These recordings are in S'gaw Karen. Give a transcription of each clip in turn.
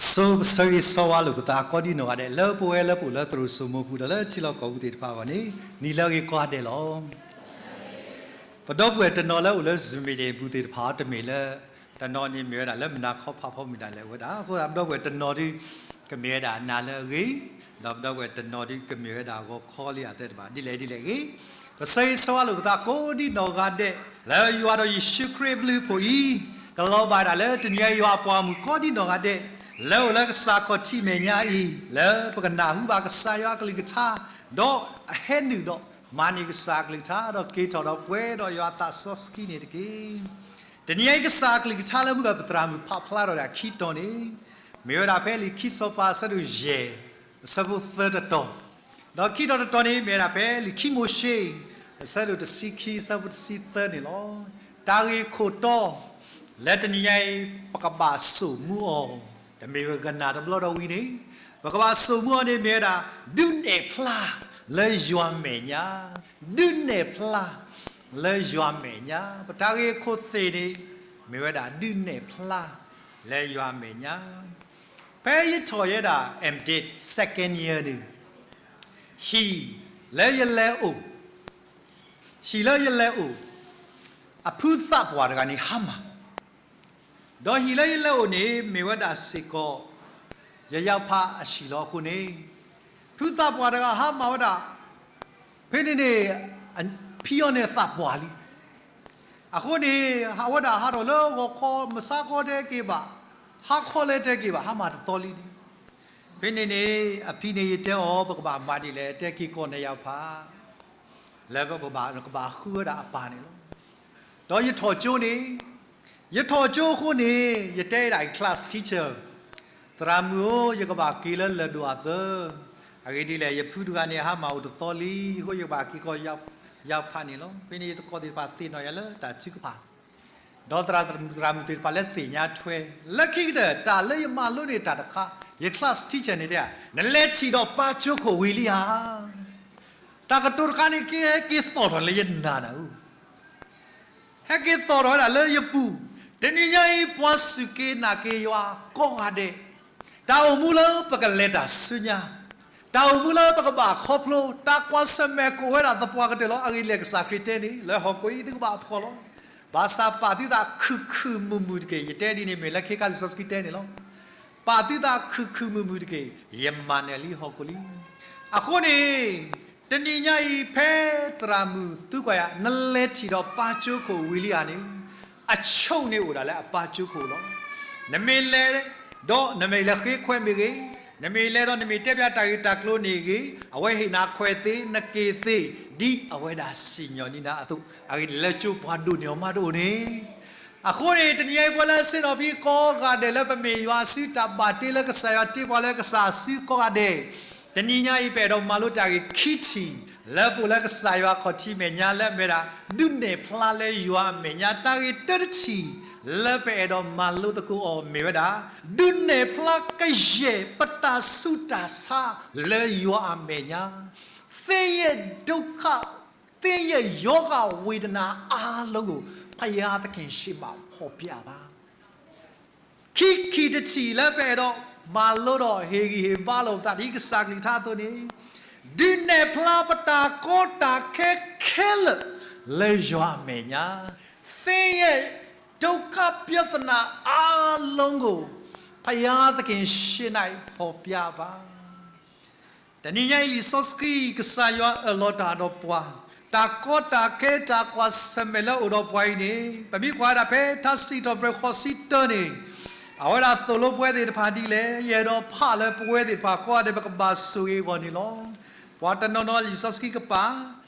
ဆိပဆၢဂ့ၤဆၢဝါလိာ်ပသးကိးဒံနီၢ်ဂၤဒဲး လၢပဝဲလၢပအိၣ်လၢသရိာ်စိမိၤပူၤဒီးလၢထံလီၢ်ကီၢ်ပူၤသ့ၣ်တဖၣ်အဂီၢ်န့ၣ် နံၤလၢအဂ့ၤကိးဂၤဒဲးလီၤ. ပဒီပုၢ်ဝဲၢ်တနီၤလၢအိၣ်လၢ Zoom meeting ပူၤသ့ၣ်တဖၣ်အတမ့ၢ်လၢ တနီၤန့ၣ်မ့ၢ်ဝဲဒၣ်လၢမုၢ်နၤခီဖးဖီမုၢ်ဒၣ်လဲာ်ဝဲဒၣ် အဃိသတးပဒီပုၢ်ဝဲၢ်တနီၤဒုး ကမ့ၢ်ဝဲဒၣ်နၤလၢအဂ့ၤ, ဒီးပဒီပုၢ်ဝဲၢ်တနီၤဒုးကမ့ၢ်ဝဲဒၣ်ဂီၤခီလံအသးတဘၣ် ဒ်လဲၣ်ဒ်လဲၣ်ဂ့ၤ, ပဆၢဂ့ၤဆၢဝါလိာ်ပသးကိးဒံနီၢ်ဂၤဒဲး လၢယွၤဒီးယ့ၣ်ၡူးခရံာ်အဘျုးအဖှိၣ်အံၤ, ကလီၤဘၣ်ဒၣ်လၢတနံၤအံၤယွၤအပှၤဂီၢ်မုၢ်ကိးဒံနီၢ်ဂၤဒဲး လၢအိၣ်လၢကစၢ်ခီၣ်ထံးမဲာ်ညါအံၤ လၢပကနၢ်ဟူဘၣ်ကစၢ်ယွၤအကလုၢ်ကထါ, ဒီးအဟဲနုာ်ဒီးမၤန့ၢ်ကစၢ်အကလုၢ်ကထါ ဒီးက့ၤထီၣ်ဒီးပှဲၤဒီးယွၤအသးစီဆှံန့ၣ်တက့ၢ်. တနံၤအံၤကစၢ်အကလုၢ်ကထါလၢမုၢ်ဂီၤပသရၣ်မုၣ်ဖးဖျါထီၣ်ဒၣ်ခံတီၤန့ၣ် မ့ၢ်ဝဲဒၣ်ဖဲလံာ်ခံစီၤပၤအဆၢဒိၣ်ယဲၢ် အဆၢဖိသၢတတီၤ, ဒီးခံတီၤတတီၤန့ၣ် မ့ၢ်ဝဲဒၣ်ဖဲလံာ်ခံမိၤၡ့ အဆၢဒိၣ်တဆံခံ အဆၢဖိတဆံသၢန့ၣ်လီၤ. တၢ်ဂ့ၢ်ခိၣ်တီ လၢတနံၤညါအံၤ ပကဘၣ်စိာ်မူအီၤ တမ့ၢ်ပကနၣ်တဘျီဒီးဝံၤန့ၣ်, ပကဘၣ်စိာ်မူအီၤန့ၣ်မ့ၢ်ဝဲဒၣ် ဒုးနဲၣ်ဖျါလၢယွၤမဲာ်ညါ, ဒုးနဲၣ်ဖျါလၢယွၤမဲာ်ညါ, ပတၢ်ဂ့ၢ်ခိၣ်သ့ၣ်န့ၣ် မ့ၢ်ဝဲဒၣ်ဒုးနဲၣ်ဖျါလၢယွၤမဲာ်ညါ. ဖဲယထီၣ်ယဲဒၣ် M.Div second year န့ၣ် ဟံၣ်လၢယလဲၤအိၣ်, ဟံၣ်လၢယလဲၤအိၣ် အဖုသးပှၢ်တဂၤန့ၣ်ဟါမၢ်, ဒီးဟံၣ်လၢယလဲၤအိၣ်န့ၣ် မ့ၢ်ဝဲဒၣ်စ့ၢ်ကီး ယယၤဖးအဟံၣ်လီၤအဃိန့ၣ်, ဖုသးပှၢ်တဂၤဟါမၢ်ဝဲဒၣ်, ဖဲန့ၣ်န့ၣ် ဖံအီၤန့ၣ်သးပှၢ်လံ. အဃိန့ၣ် အဝဲဒၣ်ဟးထီၣ်လၢဂီၤခီ မုၢ်ဆါခီတဲက့ၤဘၣ်, ဟါခီလဲၤတဲက့ၤဘၣ် ဟါမၢ်တသီလံန့ၣ်, ဖဲန့ၣ်န့ၣ် အဖံန့ၣ်ယတဲအီၤ ပကဘၣ်မၤဒ်လဲၣ် တဲက့ၤကီးန့ၣ်ယၤဖး လၢပကဘၣ်ဃုဝဲဒၣ်အပၢ်န့ၣ်လီၤ. ဒီးယထီၣ်ကၠိန့ၣ်, ယထီၣ်ကၠိအဃိန့ၣ် ယတဲဒၣ် class teacher သရၣ်မုၣ်ဧၢ, ယကဘၣ်က့ၤလၢလၢၢ်ဒိၣ်အသၢ, အဂ့ၢ်ဒ်လဲၣ် ယဖုတဂၤန့ၣ် အဟါမၢ်အိၣ်တသီလံအဃိ ယကဘၣ်က့ၤကီးယၤဖးန့ၣ်လီၤ. ဖဲန့ၣ်ယသကိးသ့ၣ်တဖၣ်သ့ၣ်နီၣ်ယၤလၢ တၢ်ထုကဖၣ် ဒီးသရၣ်မုၣ်သရၣ်မုၣ်သ့ၣ်တဖၣ်လၢသ့ၣ်ညါထွဲ, လၢခံကတၢၢ် တၢ်လၢယမၤလိန့ၢ်တၢ်တခါ, ယ class teacher န့ၣ်တဲ, နလဲၤထံၣ်ဒီးပၢ်ကၠိခိၣ်ဝံၤလံဧါ. တၢ်ကတိၤတခါန့ၣ် ကဟဲက့ၤသီၣ်ထီၣ်လၢယနၢ်နၢ်ဧၢ, ဟဲက့ၤသီၣ်ထီၣ်ဝဲဒၣ်လၢယပူၤ, တနံၤညါအံၤ ပှၤစူၢ်က့ၤနာ်က့ၤယွၤကိးဂၤဒဲး, တၢ်အိၣ်မူလၢပကလဲၤတၢ်ဆူညါ, တၢ်အိၣ်မူလၢပကဘၣ်ခီဖျိ, တၢ်ကွၢ်ဆၢၣ်မဲာ်ကအိၣ်ဝဲဒၣ်သပှၢ်ကတၢၢ်လီၤ. အဂ့ၢ်ဒ်လဲၣ် ကစၢ်ခရံာ်တဲန့ၣ် လၢဟီၣ်ခိၣ်အံၤသုကဘၣ်အဖှီၣ်လီၤ. ဘၣ်ဆၣ်ပာ်သုသးခုၣ်ခုၣ်မုာ်မုာ်တက့ၢ်. ယတဲဒ်န့ၣ်မ့ၢ်လၢခံခါလံာ်စီဆှံတဲန့ၣ်လီၤ. ပာ်သုသးခုၣ်ခုၣ်မုာ်မုာ်တက့ၢ်. ယမၤနၢၤလံဟီၣ်ခိၣ်လံ. အဃိန့ၣ် တနံၤညါအံၤ ဖဲသရၣ်မုၣ်သုကွၢ်ယၤ နလဲၤထံၣ်ဒီးပၢ်ကၠိခိၣ်ဝံၤလံဧါန့ၣ်, အဆိကတၢၢ်န့ၣ်အိၣ်ဒၣ်လၢအပၢ်ကၠိခိၣ်လီၤ. နမ့ၢ်လဲၤ ဒီးနမ့ၢ်လဲၤဃ့ခွဲးမ့ၢ်ဂ့ၤ, နမ့ၢ်လဲၤဒီးနမ့ၢ်တဲဖျါတၢ်ဂ့ၢ်တၢ်ကျိၤန့ၣ်ဂ့ၤ, အဝဲဟ့ၣ်နၤခွဲးသ့, နက့ၤသ့, ဒ်အဝဲဒၣ်စံၣ်ညီၣ်န့ၢ်နၤအသိး, အဂ့ၢ်ဒ်လဲၣ်လၢကၠိပှၤဒိၣ်န့ၢ်အီၤမးတအိၣ်န့ၣ် အဃိန့ၣ် တနံၤညါအံၤ ပဝဲလၢဆ့ၣ်နီၤဖံကိးဂၤဒဲးလၢပမ့ၢ်ယွၤအစုတၢ်ဘၣ်တ့လၢကစၢ်ယွၤတ့ပှၤလၢကစၢ်အစုကိးဂၤဒဲး, တနံၤညါအံၤပအဲၣ်ဒိးမၤလိတၢ်ဂ့ၢ်ခံထံၣ် လၢပအိၣ်လၢကစၢ်ယွၤခီၣ်ထံးမဲာ်ညါလၢအမ့ၢ်ဝဲဒၣ် ဒုးနဲၣ်ဖျါလၢယွၤအမဲာ်ညါ. တၢ်ဂ့ၢ်တၢတထံၣ် လၢပအဲၣ်ဒိးမၤလိသကိးအီၤမ့ၢ်ဝဲဒၣ် ဒုးနဲၣ်ဖျါကယဲၢ်ပတၢ်ဆူးတၢ်ဆါလၢယွၤအမဲာ်ညါ. သ့ၣ်ယဲၣ်ဒုက္ခ, သ့ၣ်ယဲၣ်ရောဂါဝေဒနာအားလုံးကို ဘုရားသခင်ရှေ့မှာ ဖော်ပြပါ. ခံထံၣ်တထံၣ်လၢပအဲၣ်ဒိးမၤလိဒီးဟ့ၣ်ဂံၢ်ဟ့ၣ်ဘါလိာ်ပသးဒ်ကစၢ်ကလုၢ်ကထါအသိးန့ၣ်, ဒုးနဲၣ်ဖျါပတၢ်ကီတၢ်ခဲခဲလၢာ်လၢယွၤအမဲာ်ညါ. သ့ၣ်ယဲၣ်ဒုက္ခပြဿနာအားလုံးကို ဘုရားသခင်ရှေ့၌ဖော်ပြပါ. တနံၤညါအံၤ လံာ်စီဆှံ ကစၢ်ယွၤအၢၣ်လီၤတၢ်ဒီးပှၤ, တၢ်ကီတၢ်ခဲ တၢ်ကွၢ်ဆၢၣ်မဲာ်လၢအအိၣ်ဒီးပှၤအံၤန့ၣ်, ပမ့ၢ်ကွၢ်ဝဲဒၣ်ဖဲထါစံးထီၣ်ပတြၢၤဃိးဆံတၢန့ၣ်, အဝဲဒၣ်သိၣ်လိပဝဲသ့ၣ်တဖၣ်ဒ်လဲၣ်, ယအဲၣ်ဒိးဖးလၢပဝဲသ့ၣ်တဖၣ်ကိးဂၤဒဲး ပကဘၣ်ဆိၣ်ဂ့ၤအဂီၢ်န့ၣ်လီၤ. ပှၤတနီၤနီၤလံာ်စီဆှံကပာ်,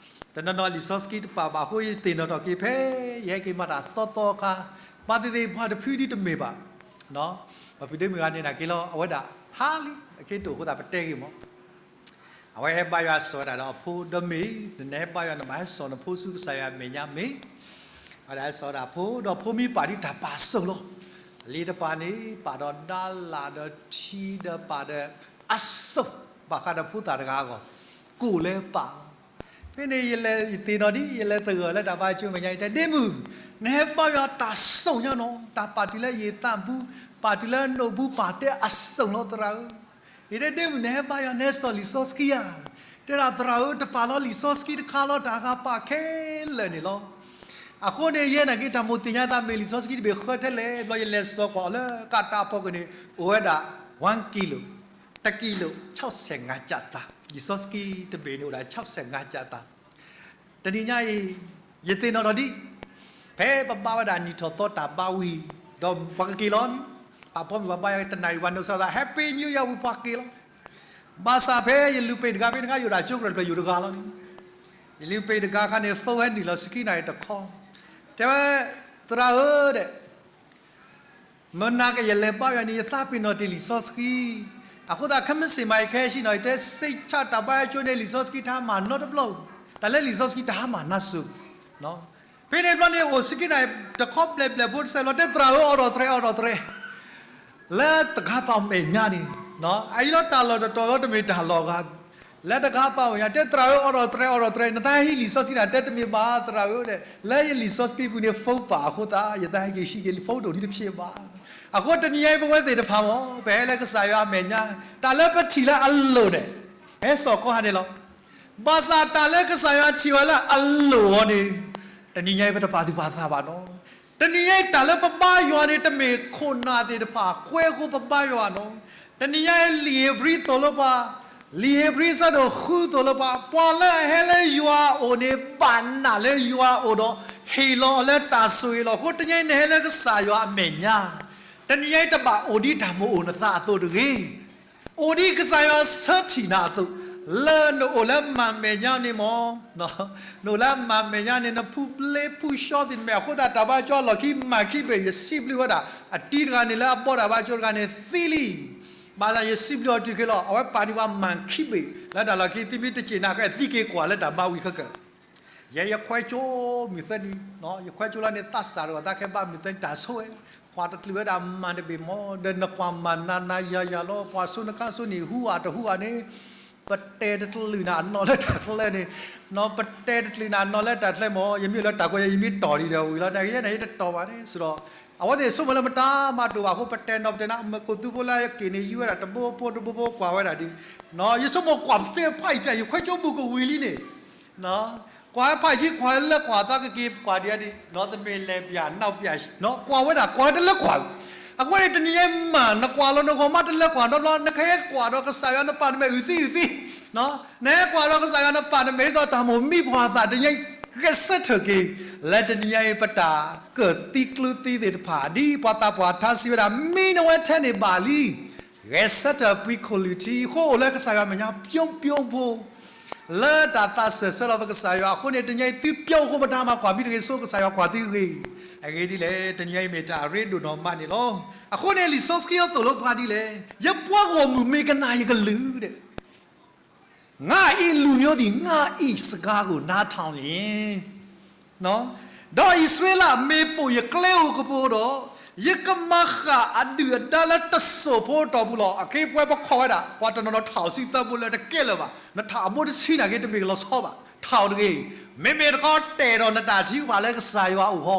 တနီၤနီၤလံာ်စီဆှံတပာ်ဘၣ်အဃိ ယသ့ၣ်နီၣ်ထီၣ်က့ၤဖဲ ယဟဲက့ၤမၤတၢ်သီသီအခါ, မၤသ့ၣ်သ့ၣ်ပှၤတဖုဒ်တမ့ၢ်ဘၣ် ပဖုဒ့မုၢ်ဂၤန့ၣ်နာ်က့ၤလီၤ, အဝဲဒၣ်ဟါလံ, အခဲတိာ်အဃိသတးပတဲဂ့ၤမး, အဝဲဟဲဘါယွၤစိာ်ဝဲဒၣ်ဒီးအဖိဒီးမ့ၢ်, နဟဲဘါယွၤနဘၣ်ဟဲစိာ်နဖိဆူကစၢ်ယွၤအမဲာ်ညါမ့ၢ်, အဝဲဒၣ်ဟဲစိာ်ဝဲဒၣ်အဖိ, ဒီးဖိမ့ၢ်ပာ်ဒ်တၢ်ပာ်စိၣ်လီၤ. လံာ်တပာ်န့ၣ် ပာ်ဒီးဒါလၣ်ဒီးထံဒီးပာ်ဒီးအစိၣ်, ဘၣ်ဃးဒီးဖိသၣ်တဂၤအဂီၢ်, ကိၣ်လၢပာ်လီၤ. ဖဲန့ၣ်ယလဲၤယသ့ၣ်နီၣ်ဒ် ယလဲၤသဂၢၢ်လၢတၢ်ဘါယွၤကၠိမဲာ်ညါ ယတဲ ဒ့မုၢ်, နဟဲဘါယွၤတၢ်စိၣ်ညါနီၤ, တၢ်ပာ်တုၤလၢယသးဘူး, ပာ်တုၤလၢနိၣ်ဘူး ပာ်တဲအစိၣ်လီၤသရၣ်ဧၢ, ယတဲဒ့မုၣ် နဟဲဘါယွၤ နဟဲစိာ်လံာ်စီဆှံဧါ, တဲဒၣ်သရၣ်ဧၢ တပာ်လီၤလံာ်စီဆှံတခါလီၤ တၢ်ဂၤပာ်ခဲလၢာ်န့ၣ်လီၤ. အဃိန့ၣ် ယဲနာ်က့ တၢ်မိၣ်သ့ၣ်ညါသးမ့ၢ်လံာ်စီဆှံတဘ့ၣ်ဃၢထဲလဲၣ် ဘျီယလဲၤစိာ်ကွၢ်အီၤလၢကးတးဖီခိၣ်န့ၣ် အိၣ်ဝဲဒၣ် one kilo, တကံလိာ် ဆီၣ်ဆဲၣ်ငါးကၠးသး, လံာ်စီဆှံတဘ့ၣ်န့ၣ်အိၣ်ဒၣ် ဆီၣ်ဆဲၣ်ငါးကၠးသး. တနံၤညါအံၤ ယသ့ၣ်နီၣ်ထီၣ်ဒ် ဖဲပဘါဝဲဒၣ်နံၣ်ထီၣ်သီတၢ်ဘါဝံၤ ဒီးပှၤကက့ၤလီၤန့ၣ်, ပှၤပိာ်မုၣ်ပှၤဘါယွၤတနၣ်ရံၣ် ပှၤနိးစၢၤသး Happy New Year ဝံၤပှၤက့ၤလီၤ. ဘၣ်ဆၣ်ဖဲယလူၤပ့ၤတဂၤ ဖဲတဂၤ ယအိၣ်ဒၣ်ကၠိကရၢၢ်တဖျၢၣ် ယအိၣ်တဂၤလီၤန့ၣ်, ယလူၤပ့ၤတဂၤခါန့ၣ် ဖိဟဲနုာ်လီၤဆံခံနၣ်ရံၣ်တခီ, တဲဝဲ သရၣ်ဧၢ တဲ မနၤကယလဲၤဘါယွၤန့ၣ် ယသးပ့ၤနီၣ်တ့ၢ်လံာ်စီဆှံ, အဃိသတး ခဲမုၢ်ဆ့ၣ်မၤအံၤခဲဆ့နီၤ ယတဲ စ့ၣ်ဆၣ်တၢ်ဘါယွၤကၠိန့ၣ် လံာ်စီဆှံတဟါမၢ်နီတဘျီ, တၢ်လၢလံာ်စီဆှံတဟါမၢ်နါစိၤ, ဖဲန့ၣ်ဘျီန့ၣ် အိၣ်ဆံခံနၣ်ရံၣ်တခီ ဘျဲၣ်ဘျဲၣ်ဖိတစဲးလီၤ တဲသရၣ်ဧၢ အိးထီၣ်တြဲၤ အိးထီၣ်တြဲၤ လၢတဂၤပာ်အမဲာ်ညါန့ၣ်, အအံၤလီၤတၢ်လီၢ်တတီၤလီၤ တမ့ၢ်တၢ်လီၢ်ဂၤ, လၢတဂၤပာ်အမဲာ်ညါ တဲသရၣ်ဧၢ အိးထီၣ်တြဲၤ အိးထီၣ်တြဲၤ နသးဟဲဟံးလံာ်စီဆှံနၤ တဲတမ့ၢ်ဘၣ်သရၣ်ဧၢ, လၢယလံာ်စီဆှံပူၤန့ၣ် ဖိပာ်အဃိသတး ယသးဟဲက့ၤဟံးက့ၤ ဖိတအိၣ်ဒံးတဖျၢၣ်ဘၣ်. အဃိတနံၤညါအံၤပဝဲသ့ၣ်တဖၣ်မ့ၢ် ပဟဲလၢကစၢ်ယွၤအမဲာ်ညါ, တၢ်လၢပထံၣ်လၢအလိၤန့ၣ် ဟဲစိာ်ခီဟးန့ၣ်လီၤ. ဘၣ်ဆၣ်တၢ်လၢကစၢ်ယွၤထံၣ်ဝဲလၢအလိၤအီၤန့ၣ် တနံၤညါအံၤပတပာ်သူၣ်ပာ်သးဘၣ်နီၤ. တနံၤညါအံၤတၢ်လၢပဘါယွၤန့ၣ် တမ့ၢ်ခိၣ်နၢ်သ့ၣ်တဖၣ် ကွဲဃိပဘါယွၤနီၤ. တနံၤညါအံၤလံာ်ဧ့ၤဘြံၤသိၣ်လိပှၤ, လံာ်ဧ့ၤဘြံၤအဆၢဒိၣ်ဃုသိၣ်လိပှၤ ပှၤလၢအဟဲလၢယွၤအအိၣ်န့ၣ် ဘၣ်နာ်လၢယွၤအအိၣ်ဒီး ဟ့ၣ်လီၤအီၤလၢတၢ်ဆိၣ်ဂ့ၤလီၤ. အဃိတနံၤညါအံၤနဟဲလၢကစၢ်ယွၤအမဲာ်ညါ, တနံၤညါအံၤတဘၣ်အိၣ်ဒ်တၢ်မ့ၢ်အိၣ်နသးအသိးတဂ့ၤ အိၣ်ဒ်ကစၢ်ယွၤဆၢထံၣ်နၤအသိး, လၢနအိၣ်လၢမၤမဲာ်ညါန့ၣ်မ့ၢ်, နအိၣ်လၢမၤမဲာ်ညါန့ၣ် နဖူဘျ့ဖူဆှီသ့ၣ်တဖၣ် အဃိသတးတၢ်ဘါကၠိအလီၢ်ခံမၤခံဘ့ၣ် ယစံးဘျုးဝဲဒၣ် အတံၤတဂၤန့ၣ်လၢအဘီတၢ်ဘါကၠိတဂၤန့ၣ်သံလံ. ဘၣ်ဆၣ်ယစံးဘျုးအီၤတုၤခဲလီၤ အဝဲပာ်န့ၢ်ပှၤမၤခံဘ့ၣ် လၢတၢ်လီၢ်ခံ သုမ့ၢ်တစံးနၤဃဲ သံက့ၤကွၢ်လၢတၢ်ဘါဝံၤခဲကၢၢ် ယဲယခွဲကၠိမုၢ်သၢနံၤ, ယခွဲကၠိလီၤန့ၣ် သးစၢ်တဂၤသးခဲဘၣ်မုၢ်သၢနံၤတၢ်ဆိဝဲ, ကွၢ်တချုးဝဲဒၣ်မၤတဘ့ၣ်မ့ၢ် ဒီးနကွၢ်မၤနးနးယၤယၤလီၤ ပှၤဆိနခါဆိန့ၣ် ဟူဧါတဟူဧါန့ၣ်, ပတဲတချုးနၤအနီၢ်လၢတၢ်ချၢန့ၣ်, ပတဲတချုးနၤအနီၢ်လၢတၢ်ချၢမ့ၢ် ယမ့ၢ်လၢတၢ်ကွဲး ယမ့ၢ်တီၢ်ဒံးဒီးဝံၤလီၤ နကယဲၢ်နၤယတတီၢ်ဘၣ်န့ၣ် ဆိဒီး အဝဲသ့ၣ်ဆိကမိၣ်လၢမတၤမၤတအိၣ်ဘၣ်အဃိ ပတဲနီၤပတဲနၤ မ့ၢ်ခိၣ်သူဖိလၢအက့ၤန့ၣ် ယံၤဝဲဒၣ်တဘိဖိတဘိဖိကွၢ်ဝဲဒၣ်ဒ်, ယဆိကမိၣ်ကွၢ်ပသ့ဖးယံၤတၢ် ယခွဲကၠိဘူးကဝံၤလံန့ၣ် ကွၢ်ဝဲဖးယံၤ ကွၢ်လၢကွၢ်သးကက့ၤကွၢ်ဒံးဒ်, တမ့ၢ်လဲၤပၠးနီၢ်ပၠး, ကွၢ်ဝဲဒၣ် ကွၢ်ဝဲတလၢကွၢ်, အဃိန့ၣ် တနံၤညါမၤ နကွၢ်လီၤနဂီၢ်မးတလၢကွၢ်နီတဘျီ နကဟဲကွၢ်ဒီးကစၢ်ယွၤနပာ်နမဲာ်အုၣ်သံအုၣ်သံ, နဟဲကွၢ်ဒီးကစၢ်ယွၤနပာ်နမဲာ်ဒ်သိးတၢ်မိၣ်မံပှၤသး တနံၤညါအံၤ ဂဲၤဆၢထၢၣ်က့ၤ, လၢတနံၤညါအံၤပတၢ်ကၢၢ်သံကျၢၤသံသ့ၣ်တဖၣ် ဒ်ပှၤသးပှၢ်ထါစံးဝဲဒၣ် မံနဝဲထဲန့ၣ်ဘၣ်လံ ဂဲၤဆၢထၢၣ်ပှံခိၣ်လုၢ်ထံ ဃိအိၣ်လၢကစၢ်ယွၤမဲာ်ညါ ပျိပျိဖိ, လၢတၢ်သးစၢၢ်ဆၢလီၤပကစၢ်ယွၤအဃိန့ၣ် တနံၤညါအံၤသုပျိအဃိ ပတၢ်မၤကွၢ်မံတဂ့ၤ ဆိကစၢ်ယွၤကွၢ်သုဂ့ၤ, အဂ့ၢ်ဒ်လဲၣ် တနံၤညါအံၤမ့ၢ်တၢ်အရ့ဒိၣ်နီၢ်မးန့ၣ်လီၤ. အဃိန့ၣ် လံာ်စီဆှံအသိၣ်လိပှၤဒ်လဲၣ်, ယပှၤဂီၢ်မုၢ်မ့ၢ်ကနၣ်ယကလုၢ်ဒီး ငါ့အံၤလူမျိုးသည် ငါ့အံၤစကားကို နားထောင်လျှင်, ဒီးအံၣ်စရ့လးမ့ၢ်ပိာ်ယကျဲဧိၤကပူၤဒီး, ယကမၤဃာ်အဒုၣ်အဒါလၢတစိၢ်ဖိအတီၢ်ပူၤလီၤ. အခ့အပှဲၤပခိးဝဲဒၣ် ပှၤတနီၤနီၤထးအီၣ်ဆံသၢဘိလၢတကဲလၢၤဘၣ်, နထးအဘိတဆံနာ်က့ တမ့ၢ်ကလီၤဆီဘၣ်, ထးအီၣ်တဂ့ၤ, မ့မ့ၢ်တခီတဲာ်ဒီးနတၢ်ထံၣ်ဘၣ်လၢကစၢ်ယွၤအအိၣ်ဟီ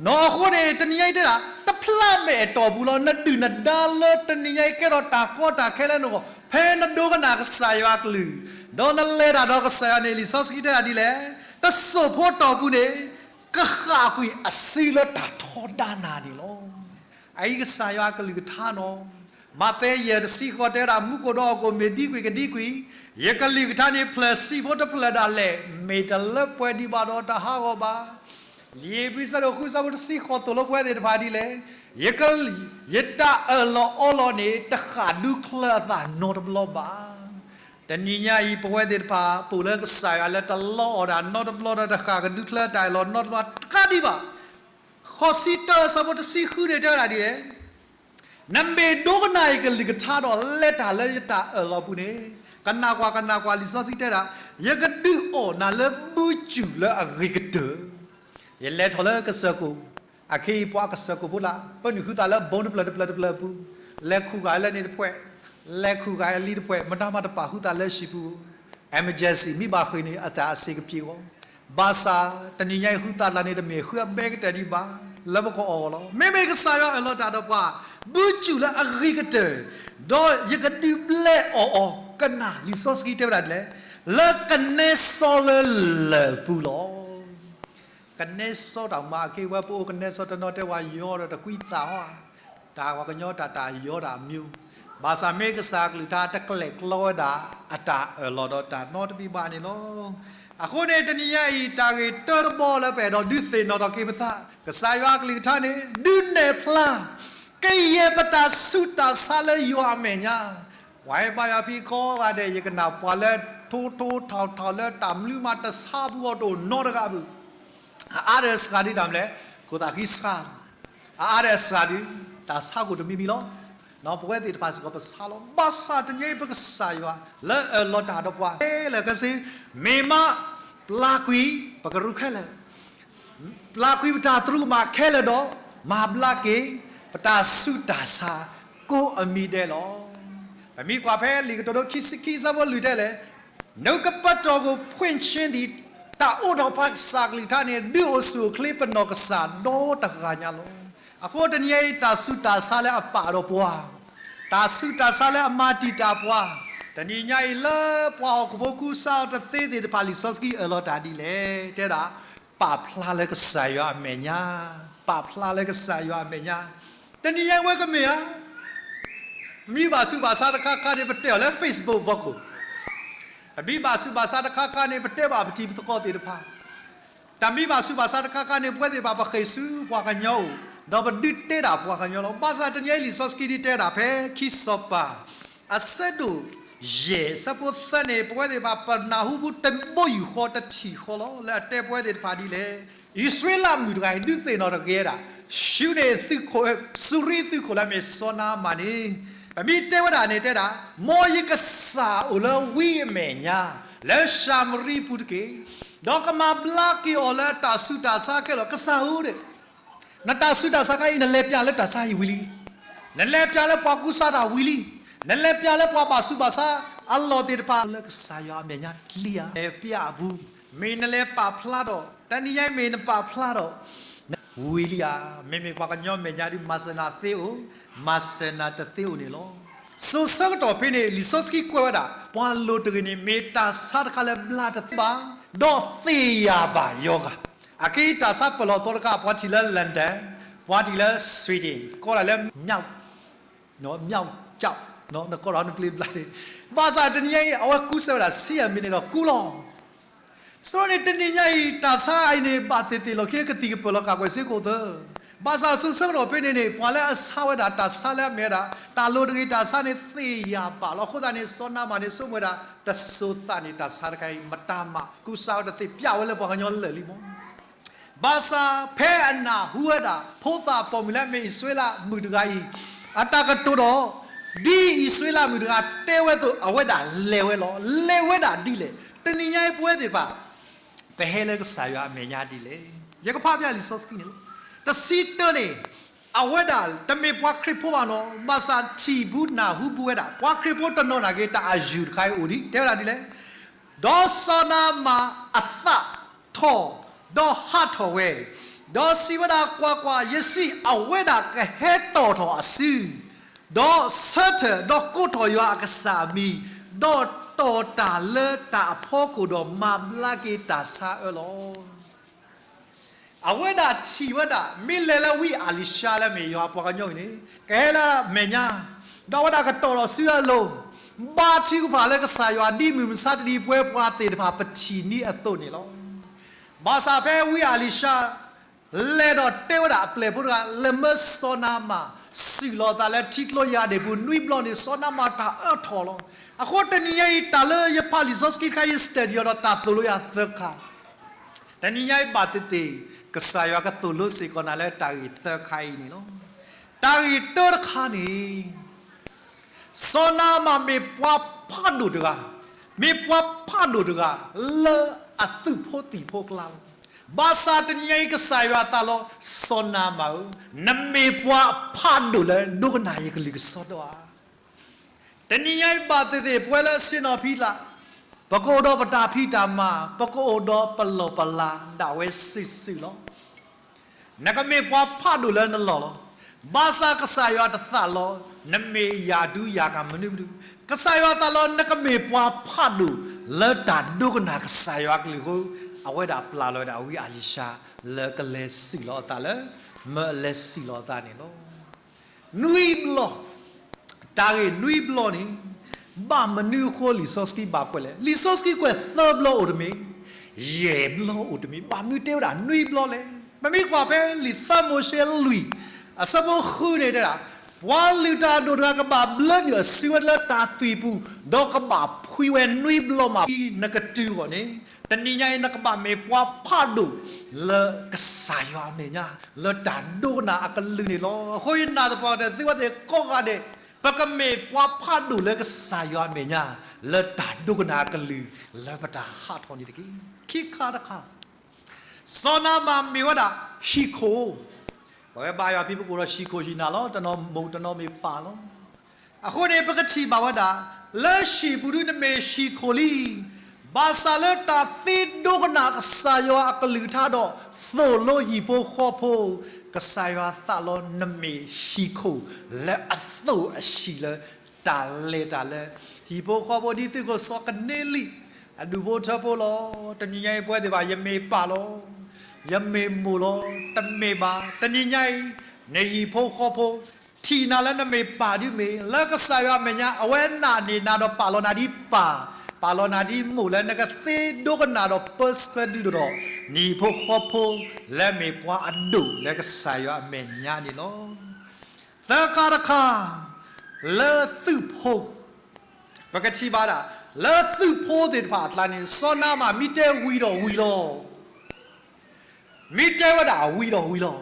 နီၢ်အဃိန့ၣ် တနံၤညါအံၤတဲဒၣ် တဖျးမဲာ်အတီၢ်ပူၤလီၤ. နဒုၣ်နဒါလၢတနံၤညါအံၤကဲထီၣ်တၢ်ကီတၢ်ခဲလၢနဂီၢ် ဖဲနဒိကနၣ်ကစၢ်ယွၤအကလုၢ်, ဒီးနလဲၤတၢ်ဒီးကစၢ်ယွၤန့ၣ် လံာ်စီဆှံတဲဒၣ်ဒ်လဲၣ်, တစိၢ်ဖိတီၢ်ပူၤန့ၣ် ကဃၣ်ကွံာ်အစုလၢတၢ်ထီဒါနၤန့ၣ်လီၤ. အအံၤကစၢ်ယွၤအကလုၢ်ကထါနီၤ မးသဲယဲၢ်တဆံဃိးတဲဝဲဒၣ် မူခိၣ်ဒီးဟီၣ်ခိၣ်မ့ၢ်ဒံကွံာ်ကဒံကွံာ်, ယကလုၢ်ကထါန့ၣ် ဖျၢၣ်ဆံးဖိတဖျၢၣ်ဒၣ်လဲာ် မ့ၢ်တလၢပှဲၤဒံးဘၣ်ဒီးတဟးဂီၤဘၣ်. လံာ်ဧ့ၤဘြံၤဆၢဒိၣ်ဃုဆၢဖိတဆံဃိးသိၣ်လိပဝဲသ့ၣ်တဖၣ်ဒ်လဲၣ်, ယက, ယတၢ်အၢၣ်လီၤအီလီၤန့ၣ် တဃၣ်ဒူချၢအသးနီတဘျီဘၣ်. တနံၤညါအံၤ ပဝဲသ့ၣ်တဖၣ် ပအိၣ်လၢကစၢ်ယွၤလၢတလီအီၣ်ဒၣ်နီတဘျီဒီး တဃၣ်ကဒုချၢတၢ်အၢၣ်လီၤနီတဘျီတကးဒံးဘၣ်. ဃိးဆံတၢ အဆၢဖိတဆံဃုန့ၣ် တဲဝဲဒၣ်ဒ်လဲၣ်, နမ့ၢ်ဒိကနၣ်ယကလုၢ်ကထါဒီး လဲၤတၢ်လၢယတၢ်အၢၣ်လီၤပူၤန့ၣ်, ကနၣ်ကွၢ် ကနၣ်ကွၢ် လံာ်စီဆှံတဲဒၣ်, ယကဒုးအီၣ်နၤလၢဘုစူၣ်လၢအဂ့ၤကတၢၢ်. ယလဲၤထီၣ်လၢကစၢၢ်ခိၣ်, အခ့အံၤပှၤကစၢၢ်ခိၣ်ဖိလၢ ပနုာ်ဃုသးလၢဘီတဖျၢၣ်တဖျၢၣ်တဖျၢၣ်အပူၤ, လဲၤခူၣ်ဂာ်လၢန့ၣ်တဖှဲး, လဲၤခူၣ်ဂာ်အလံတဖှဲး, မတၤမၤတပာ်ဃုသးလၢဟံၣ်ပူၤ, emergency မ့ၢ်ဘၣ်ဃ့ၢ်န့ၣ် အတၢ်အစ့ကပျ့ၤအီၤ, ဘၣ်ဆၣ်တနံၤညါအံၤ ဃုသးလၢ်န့ၣ် တမ့ၢ်ဃုအဘဲကတၢၢ်ဒံးဘၣ်, လၢပကအီၣ်အီၤလီၤ. မ့မ့ၢ်ကစၢ်ယွၤအၢၣ်လီၤတၢ်ဒီးပှၤ ဘုကၠူၣ်လၢအဂ့ၤကတၢၢ်, ဒီးယကဒုးဘျဲၣ်အီၣ်အီၤကနၣ်. လံာ်စီဆှံတဲဝဲဒၣ်ဒ်လဲၣ်, လၢကနဲစီလၢလၢၢ်ပူၤလီၤ. ကနဲစီတၢ်မၤအက့ဝဲ ပအိၣ်ကနဲစီတနီၤတဲဝဲယီဒီးတကွံသးဟီဧါ, တၢ်ပှၤကညီတၢ်တၢ်ယီတၢ်မံၤ, ဘၣ်ဆၣ်မ့ၢ်ကစၢ်ကလုၢ်ကထါတကလဲၤကျီဝဲဒၣ်အတၢ်အၢၣ်လီၤဒီးတၢ်နီတမံၤဘၣ်န့ၣ်လီၤ. အဃိန့ၣ် တနံၤညါအံၤ တၢ်ဂ့ၢ်တၢတဘီလၢပအဲၣ်ဒိးဒုးသ့ၣ်နီၣ်ထီၣ်က့ၤပသး, ကစၢ်ယွၤအကလုၢ်ကထါန့ၣ် ဒုးနဲၣ်ဖျါ ကယဲၢ်ပတၢ်ဆူးတၢ်ဆါလၢယွၤအမဲာ်ညါ, ပှၤဟဲဘါယွၤဖံကိးဂၤဒဲး ယကနၣ်ပှၤလၢထိထိထီၣ်ထီၣ်လၢတၢ်မနုၤမးတဆါပူၤအီၤတအိၣ်နီတဂၤဘၣ်. အအါဒီးစှၤဒ်တၢ်မနုၤလဲၣ်, ခိၣ်သးဃံစှၤ, အအါဒီးစှၤဒ် တၢ်ဆါခိၣ်တမံၤမံၤလီၤ. ပဝဲသ့ၣ်တဖၣ်စ့ၢ်ကီးပဆါလီၤ. ဘၣ်ဆၣ်တနံၤအံၤ ပကစၢ်ယွၤလၢအၢၣ်လီၤတၢ်ဒီးပှၤ ခဲလၢာ်ခဲဆ့, မ့ၢ်မး ပျၢ်ကွံာ် ပကရူၢ်ခဲလၢာ် ပျၢ်ကွံာ်ပတၢ်သရူးကမၣ်ခဲလၢာ်ဒီး မၤဘျါက့ၤ ပတၢ်ဆူးတၢ်ဆါကိးအမံၤဒဲးလီၤ. ပမ့ၢ်ကွၢ်ဖဲလံာ်ကတိၤဒိ ခံဆံခံ ဆၢဖိလွံၢ်တဲလဲၣ်, နကပတီၢ်ခိၣ် ဖှိၣ်ချ့ဒံး, တၢ်အိးထီၣ်ပှၤကစၢ်ကလုၢ်ကထါန့ၣ် ဒုးအိၣ်ဆူၣ်အိၣ်ချ့ပနီၢ်ကစၢ်ဒီတဂၤညါလီၤ. အဃိတနံၤညါအံၤ တၢ်ဆူးတၢ်ဆါလၢအပာ်ဒီးပှၤ, တၢ်ဆူးတၢ်ဆါလၢအမၤတံာ်တာ်ပှၤ, တနံၤညါအံၤလၢပှၤဟီၣ်ခိၣ်ဖိကူစါအီၤတသ့သ့ၣ်တဖၣ် လံာ်စီဆှံအၢၣ်လီၤတၢ်ဒ်လဲၣ်, တဲဒၣ် ပာ်ဖျါလၢကစၢ်ယွၤအမဲာ်ညါ, ပာ်ဖျါလၢကစၢ်ယွၤအမဲာ်ညါ. တနံၤညါအံၤဝဲကမ့ၢ်ဧါ, ပမ့ၢ်ဘၣ်ဆူးဘၣ်ဆါတခါခါန့ၣ် ပတဲအီၤလၢ Facebook ဖီခိၣ်, ပမ့ၢ်ဘၣ်ဆူးဘၣ်ဆါတခါခါန့ၣ် ပတဲဘၣ်ပတံၤပသကိးသ့ၣ်တဖၣ်, တၢ်မ့ၢ်ဘၣ်ဆူးဘၣ်ဆါတခါခါန့ၣ် ပဝဲသ့ၣ်တဖၣ်ပဃ့ၢ်ဆူပှၤကညီအိၣ်, ဒီးပဒုးတဲဒၣ်ပှၤကညီလီၤ. ဘၣ်ဆၣ်တနံၤညါအံၤ လံာ်စီဆှံဒ်တဲဒၣ်ဖဲခံစီၤပၤ အဆၢဒိၣ်ယဲၢ် ဆၢဖိသၢန့ၣ် ပဝဲသ့ၣ်တဖၣ် ပနၢ်ဟူပူၤတဘိယူၢ်ဃီတထံၣ်ဃီလီၤ. လၢအတဲပဝဲသ့ၣ်တဖၣ်ဒ်လဲၣ်, အံၣ်စရ့လးမုၣ်တဂၤအံၤ ဒုးသ့ၣ်နီၣ်ထီၣ်က့ၤဝဲဒၣ် ၡူနံသုးခိၣ်, စူရံသုးခိၣ်လၢအမ့ၢ်စီၤနၤအမၣ်န့ၣ်, ပမ့ၢ်တဲဝဲဒၣ်န့ၣ်တဲဒၣ်, မ်ယကစၢ်အိၣ်လၢဝံအမဲာ်ညါ, လၢၡၤမရံပူၤတက့ၢ်, ဒီးကမၤဘျါက့ၤအီၤလၢတၢ်ဆူးတၢ်ဆါခဲလၢာ်. ကစၢ်ဧၢ, နတၢ်ဆူးတၢ်ဆါခါအံၤ နလဲၤပျၢ်လၢတၢ်ဆါအံၤဝံၤလံ, နလဲၤပျၢ်လၢပှၤကူစါတၢ်ဝံၤလံ, နလဲၤပျၢ်လၢပှၤဘၣ်ဆူးဘၣ်ဆါအလီၢ်သ့ၣ်တဖၣ် လၢကစၢ်ယွၤအမဲာ်ညါလံဧါ. လဲၤပျၢ်အပူၤ, မ့ၢ်နလဲၤပာ်ဖျါဒီး, တနံၤညါအံၤမ့ၢ်နပာ်ဖျါဒီး ဝံၤလံဧါ. မ့မ့ၢ်ပှၤကညီမဲာ်ညါဒ် မၤစၢၤနၤသ့အိၣ်, မၤစၢၤနၤတသ့အိၣ်န့ၣ်လီၤ. စိၤဆၢကတီၢ်ဖဲန့ၣ် လံာ်စီဆှံကွဲးဝဲဒၣ် ပှၤလိၤတဂ့ၤန့ၣ် မ့ၢ်တၢ်ဆါတခါလၢဘျါတသ့ဘၣ်, ဒီးသ့ၣ်ယၢ်ဘၣ်ယီၤဂာ်. အခဲအံၤတၢ်ဆါပၢၢ်လီၤသီတခါ ပှၤထံၣ်လၢ London, ပှၤထံၣ်လၢ Sweden, ကိးဒၣ်လၢ မျောက်ကျောက်, နကိးဒီးနပျ့ၤဘျါန့ၣ်, ဘၣ်ဆၣ်တနံၤညါအံၤ အဝဲကူစၢ်ဝဲဒၣ် ဆံယဲၢ်မံးနံးဒီးကူလီၤ. ဆိန့ၣ်တနံၤညါအံၤ တၢ်ဆါအံၤန့ၣ် ဘၣ်သ့ၣ်သ့ၣ်လီၤ ကကသံၣ်ကပၢၢ်လီၤ ကးကွဲးစ့ၢ်ကီးသၢ. ဘၣ်ဆၣ်စိၤဆၢကတီၢ်ဖဲန့ၣ်န့ၣ် ပှၤလၢအဆါဝဲဒၣ်တၢ်ဆါလၢအမ့ၢ်ဝဲဒၣ် တၢ်လိၤတဂ့ၤတၢ်ဆါန့ၣ် သ့ၣ်ယၢ်ဘၣ်လီၤ. အဃိသတးန့ၣ် စီၤနၤအမၣ်န့ၣ် ဆိကမိၣ်ဝဲဒၣ် တစိၤသးန့ၣ် တၢ်ဆါတခါအံၤ မတၤမၤကူစါဝဲတသ့ ပျၢ်ဝဲလၢပှၤကညီလၢာ်လံမီၢ်. ဘၣ်ဆၣ်ဖဲအနၢ်ဟူဝဲဒၣ် ဖိသၣ်ပိာ်မုၣ်လၢအမ့ၢ်အံၣ်စရ့လးမုၣ်တဂၤအံၤ အတၢ်ကတိၤဒီး ဒ်အံၣ်စရ့လးမုၣ်တဂၤတဲဝဲအသိး အဝဲဒၣ်လဲၤဝဲလီၤ. လဲၤဝဲဒၣ်ဒ်လဲၣ်. တနံၤညါအံၤပဝဲသ့ၣ်တဖၣ် ပဟဲလၢကစၢ်ယွၤအမဲာ်ညါဒ်လဲၣ်. ယကဖးပျၢ်လံာ်စီဆှံန့ၣ်လီၤ. တဆံတၢန့ၣ် အဝဲဒၣ်တမ့ၢ်ပှၤခရံာ်ဖိဘၣ်နီၤ, ဘၣ်ဆၣ်ထံၣ်ဘူးနၢ်ဟူဘူးဝဲဒၣ် ပှၤခရံာ်ဖိတနီၤနာ်က့ၤ တၢ်အယူၢ်တခါအံၤအိၣ်ဒံး တဲဝဲဒၣ်ဒ်လဲၣ်. ဒီးစီၤနၤအမၣ်အသးထီၣ်, ဒီးဟးထီၣ်ဝဲ, ဒီးစံးဝဲဒၣ်, ကွၢ်ကွၢ်, ယစံး, အဝဲဒၣ်ကဟဲတီၣ်ထီၣ်အစု, ဒီးဆၢထၢၣ်, ဒီးကိးထီၣ်ယွၤအကစၢ်အမံၤ, ဒီးတီၢ်တၢ်လၢတၢ်အဖီခိၣ်, ဒီးမၤဘျါက့ၤတၢ်ဆါအၢလီၤ. အဝဲဒၣ်ထံၣ်ဝဲဒၣ် မ့ၢ်လဲၤလၢဝံအၤလံၤၡါလၢမ့ၢ်ယွၤပှၤကညီအံၤန့ၣ် ကဟဲလၢအမဲာ်ညါ, ဒီးအဝဲဒၣ်ကတီၢ်ထီၣ်စုအလိၤ, ဘါထုကဖၣ်လၢကစၢ်ယွၤ ဒ်မုၢ်မဆါတနံၤ ပဝဲပှၤသ့ၣ်တဖၣ်ပထံၣ်န့ၢ်အသိးန့ၣ်လီၤ. ဘၣ်ဆၣ်ဖဲဝံအၤလံၤၡါ လဲၤဒီးတဲဝဲဒၣ်အပျဲၢ်ဖိတဂၤ လဲၤမၢစီၤနၤအမၣ် စူၢ်လီၤသးလၢထံကျိယၤဒ့ၣ်ပူၤ နွံဘျီန့ၣ် စီၤနၤအမၣ်တၢ်အၢၣ်ထီၣ်လီၤ. အဃိတနံၤညါအံၤ တၢ်လၢယဖးလံာ်စီဆှံတခါအံၤ study အီၤဒီးတၢ်သိၣ်လိယၤသၢခါ တနံၤညါအံၤဘၣ်သ့ၣ်သ့ၣ် ကစၢ်ယွၤကသိၣ်လိစ့ၢ်ကီးနၤလၢတၢ်ဂ့ၢ်သၢခါအံၤန့ၣ်လီၤ. တၢ်ဂ့ၢ်တၢတခါန့ၣ် စီၤနၤအမၣ်မ့ၢ်ပှၤဖးဒိၣ်တဂၤ, မ့ၢ်ပှၤဖးဒိၣ်တဂၤလၢအသုးဖိသံၣ်ဖိအကျါလီၤ. ဘၣ်ဆၣ်တနံၤညါအံၤ ကစၢ်ယွၤအသးလီၤ, စီၤနၤအမၣ်ဧၢ, နမ့ၢ်ပှၤဖးဒိၣ်လၢဒိကနၣ်ယကလုၢ်ကစီဒီဧါ. တနံၤညါအံၤဘၣ်သ့ၣ်သ့ၣ် ပဝဲလၢဆ့ၣ်နီၤဖံလး ပကအိၣ်ဒီးပတၢ်ဖံးတၢ်မၤ, ပကအိၣ်ဒီးပလီၢ်ပလၤဒၣ်ဝဲစုာ်စုာ်လီၤ. နကမ့ၢ်ပှၤဖးဒိၣ်လၢနလီၢ်လီၤ. ဘၣ်ဆၣ်ကစၢ်ယွၤတသးလီ နမ့ၢ်ယၤဒုယၤကၤမနုၤမနုၤ, ကစၢ်ယွၤသးလီ နကမ့ၢ်ပှၤဖးဒိၣ်လၢတၢ်ဒိကနၣ်ကစၢ်ယွၤအကလုၢ်အဃိ, အဝဲဒၣ်ပျၢ်လီၤဝဲဒၣ်ဝံအလံၤၡါ လၢကလဲၤစံၣ်လီၤအသးလၢ မၢအလဲၤစံၣ်လီၤအသးန့ၣ်လီၤ. နွံဘျီ, တၢ်ဂ့ၢ်နွံဘျီန့ၣ် ဘၣ်မနုၤအဃိလံာ်စီဆှံဘၣ်ကွဲးလဲၣ်. လံာ်စီဆှံကွဲးသၢဘျီအိၣ်တမ့ၢ်, ယဲၢ်ဘျီအိၣ်တမ့ၢ်, ဘၣ်မနုၤတဲဝဲဒၣ်နွံဘျီလဲၣ်. ပမ့ၢ်ကွၢ်ဖဲလံာ်သၢမိၤၡ့လွံၢ် အဆၢဖိဃုန့ၣ်တဲဒၣ်, ပှၤလုၢ်တၢ်အဒိၣ်တဂၤကဘၣ်ဘျၢနုာ်အစုဝဲလၢတၢ်သွံၣ်ပူၤ, ဒီးကဘၣ်ဖှံဝဲနွံဘျီမး, နကတုၤအဂီၢ်န့ၣ် တနံၤညါအံၤနကဘၣ်မ့ၢ်ပှၤဖးဒိၣ်လၢကစၢ်ယွၤအမဲာ်ညါ လၢတၢ်ဒိကနၣ်အကလုၢ်န့ၣ်လီၤ. အဃိယနာ်သပှၢ်ကတၢၢ် သုဝဲသ့ၣ်ကိးဂၤဒဲး ပကမ့ၢ်ပှၤဖးဒိၣ်လၢကစၢ်ယွၤအမဲာ်ညါ လၢတၢ်ဒိကနၣ်အကလုၢ် လၢပတၢ်ဟးထီၣ်န့ၣ်တက့ၢ်. ခံခါတခါ စီၤနၤမၣ်မ့ၢ်ဝဲဒၣ်ဟံၣ်ခိၣ်, ပဝဲဘါယွၤဖံး ပကအိၣ်ဒီးဟံၣ်ခိၣ်ဟံၣ်နၤလီၤ. တနီၤမိၢ်တနီၤမ့ၢ်ပၢ်လီၤ. အဃိန့ၣ် ပကထံၣ်ဘၣ်ဝဲဒၣ် လၢဟံၣ်ပူၤဒုနမ့ၢ်ဟံၣ်ခိၣ်လံ, ဘၣ်ဆၣ်လၢတၢ်သ့ဒိကနၣ်ကစၢ်ယွၤအကလုၢ်ကထါဒီး သိၣ်လိဟံၣ်ဖိဃီဖိ, ကစၢ်ယွၤသးလီနမ့ၢ်ဟံၣ်ခိၣ်လၢအသိၣ်အဆံးလၢ တၢ်လဲၤတၢ်လၢ ဟံၣ်ဖိဃီဖိဒ်သိးသိးကနဲလံာ် အဒူၣ်ဖိထၢဖိလီၤ. တနံၤညါအံၤပဝဲသ့ၣ်တဖၣ် ယမ့ၢ်ပၢ်လီၤ, ယမ့ၢ်မိၢ်လီၤ, တမ့ၢ်ဘၣ်. တနံၤညါအံၤ နဟံၣ်ဖိဃီဖိ ထံၣ်နၤလၢနမ့ၢ်ပၢ်ဒ်မ့ၢ် လၢကစၢ်ယွၤအမဲာ်ညါ အဝဲနာ်န့ၢ်နၤဒီးပာ်လီၤနၤဒ်ပၢ်, ပာ်လီၤနၤဒ်မိၢ်လၢနကသ့ဒိကနၣ်ဒီးပၢဆှၢဒုးဒိၣ်ဒီး နဟံၣ်ဖိဃီဖိ လၢမ့ၢ်ပှၤအဒိၣ်လၢကစၢ်ယွၤအမဲာ်ညါန့ၣ်လီၤ. သၢခါတခါ လၢသုးဖိ, ပကထံၣ်ဘၣ်ဒၣ် လၢသုးဖိသ့ၣ်တဖၣ်အကျါန့ၣ် စီၤနၤမၣ်မ့ၢ်တဲဝံၤဒီးဝံၤလီၤ. မ့ၢ်တဲဝဲဒၣ်ဝံၤဒီးဝံၤလီၤ.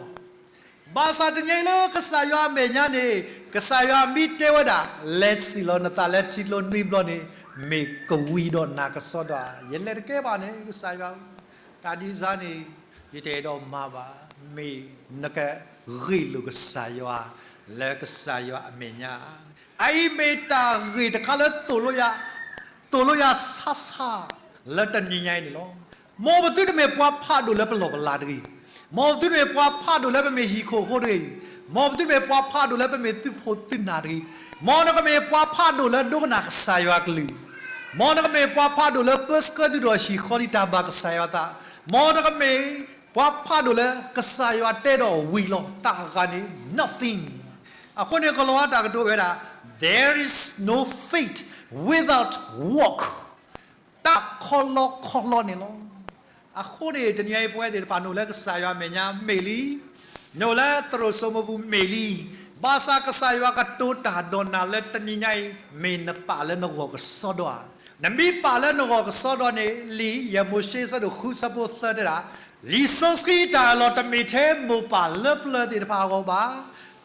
ဘၣ်ဆၣ်တနံၤညါအံၤလၢကစၢ်ယွၤအမဲာ်ညါန့ၣ် ကစၢ်ယွၤမ့ၢ်တဲဝဲဒၣ် လဲၤစံၣ်လီၤနသးလၢထံကျိနွံဘျီန့ၣ် မ့ၢ်ကဝံၤဒီးနၤကစီဒီဧါ. ယလဲၤတကဲဘၣ်န့ၣ် ကစၢ်ယွၤဧၢ, တၢ်ဒ်စၢ်န့ၣ် ယတအဲၣ်ဒိးမၤဘၣ်. မ့ၢ်နကဂ့ၢ်လိာ်ကစၢ်ယွၤ လၢကစၢ်ယွၤအမဲာ်ညါ, အအံၤမ့ၢ်တၢ်ဂ့ၢ်တခါလၢ သိၣ်လိယၤဆါဆါ လၢတနံၤညါအံၤန့ၣ်လီၤ. မ်ပသုတမ့ၢ်ပှၤဖးဒိၣ်လၢပလီၢ်ပလၤတဂ့ၤ, မ်ပသုတမ့ၢ်ပှၤဖးဒိၣ်လၢပမ့ၢ်ဟံၣ်ခိၣ်အဃိတဂ့ၤ, မ်ပသုတမ့ၢ်ပှၤဖးဒိၣ်လၢပမ့ၢ်သုးဖိသုးနၢ်တဂ့ၤ, မ်နကမ့ၢ်ပှၤဖးဒိၣ်လၢဒိကနၣ်ကစၢ်ယွၤအကလုၢ်, မ်နကမ့ၢ်ပှၤဖးဒိၣ်လၢပၢဆှၢဒုးဒီးဟံၣ်ဃီလံတၢ်ဘၣ်ကစၢ်ယွၤအသး, မ်နကမ့ၢ်ပှၤဖးဒိၣ်လၢကစၢ်ယွၤတဲဒီးဝံၤလီၤ တၢ်အဂၤန့ၣ် nothing. အဃိန့ၣ် ကလီၤဝါတၢ်ကတိၤဝဲဒၣ် There is no faith without work. တၢ်ခီလီခီလီန့ၣ်လီၤ. အဃိန့ၣ် တနံၤအံၤပဝဲသ့ၣ်တဖၣ် နအိၣ်လၢကစၢ်ယွၤအမဲာ်ညါမ့ၢ်လံ, နအိၣ်လၢသရိာ်စိမိပူၤမ့ၢ်လံ, ဘၣ်ဆၣ်ကစၢ်ယွၤကတိၤတၢ်ဒီးနၤလၢတနံၤညါအံၤ မ့ၢ်နပာ်လၢနဂီၢ်ကစီဒီဧါ. နမ့ၢ်ပာ်လၢနဂီၢ်ကစီဒီန့ၣ် လံာ်ယဲၢ်မိၤၡ့အဆၢဒိၣ်ဃုဆၢဖိသၢတဲဒၣ်, လံာ်စီဆှံတၢ်အၢၣ်လီၤတမ့ၢ်ထဲမိၢ်ပၢ်လၢပျၢၤသ့ၣ်တဖၣ်အဂီၢ်ဘၣ်,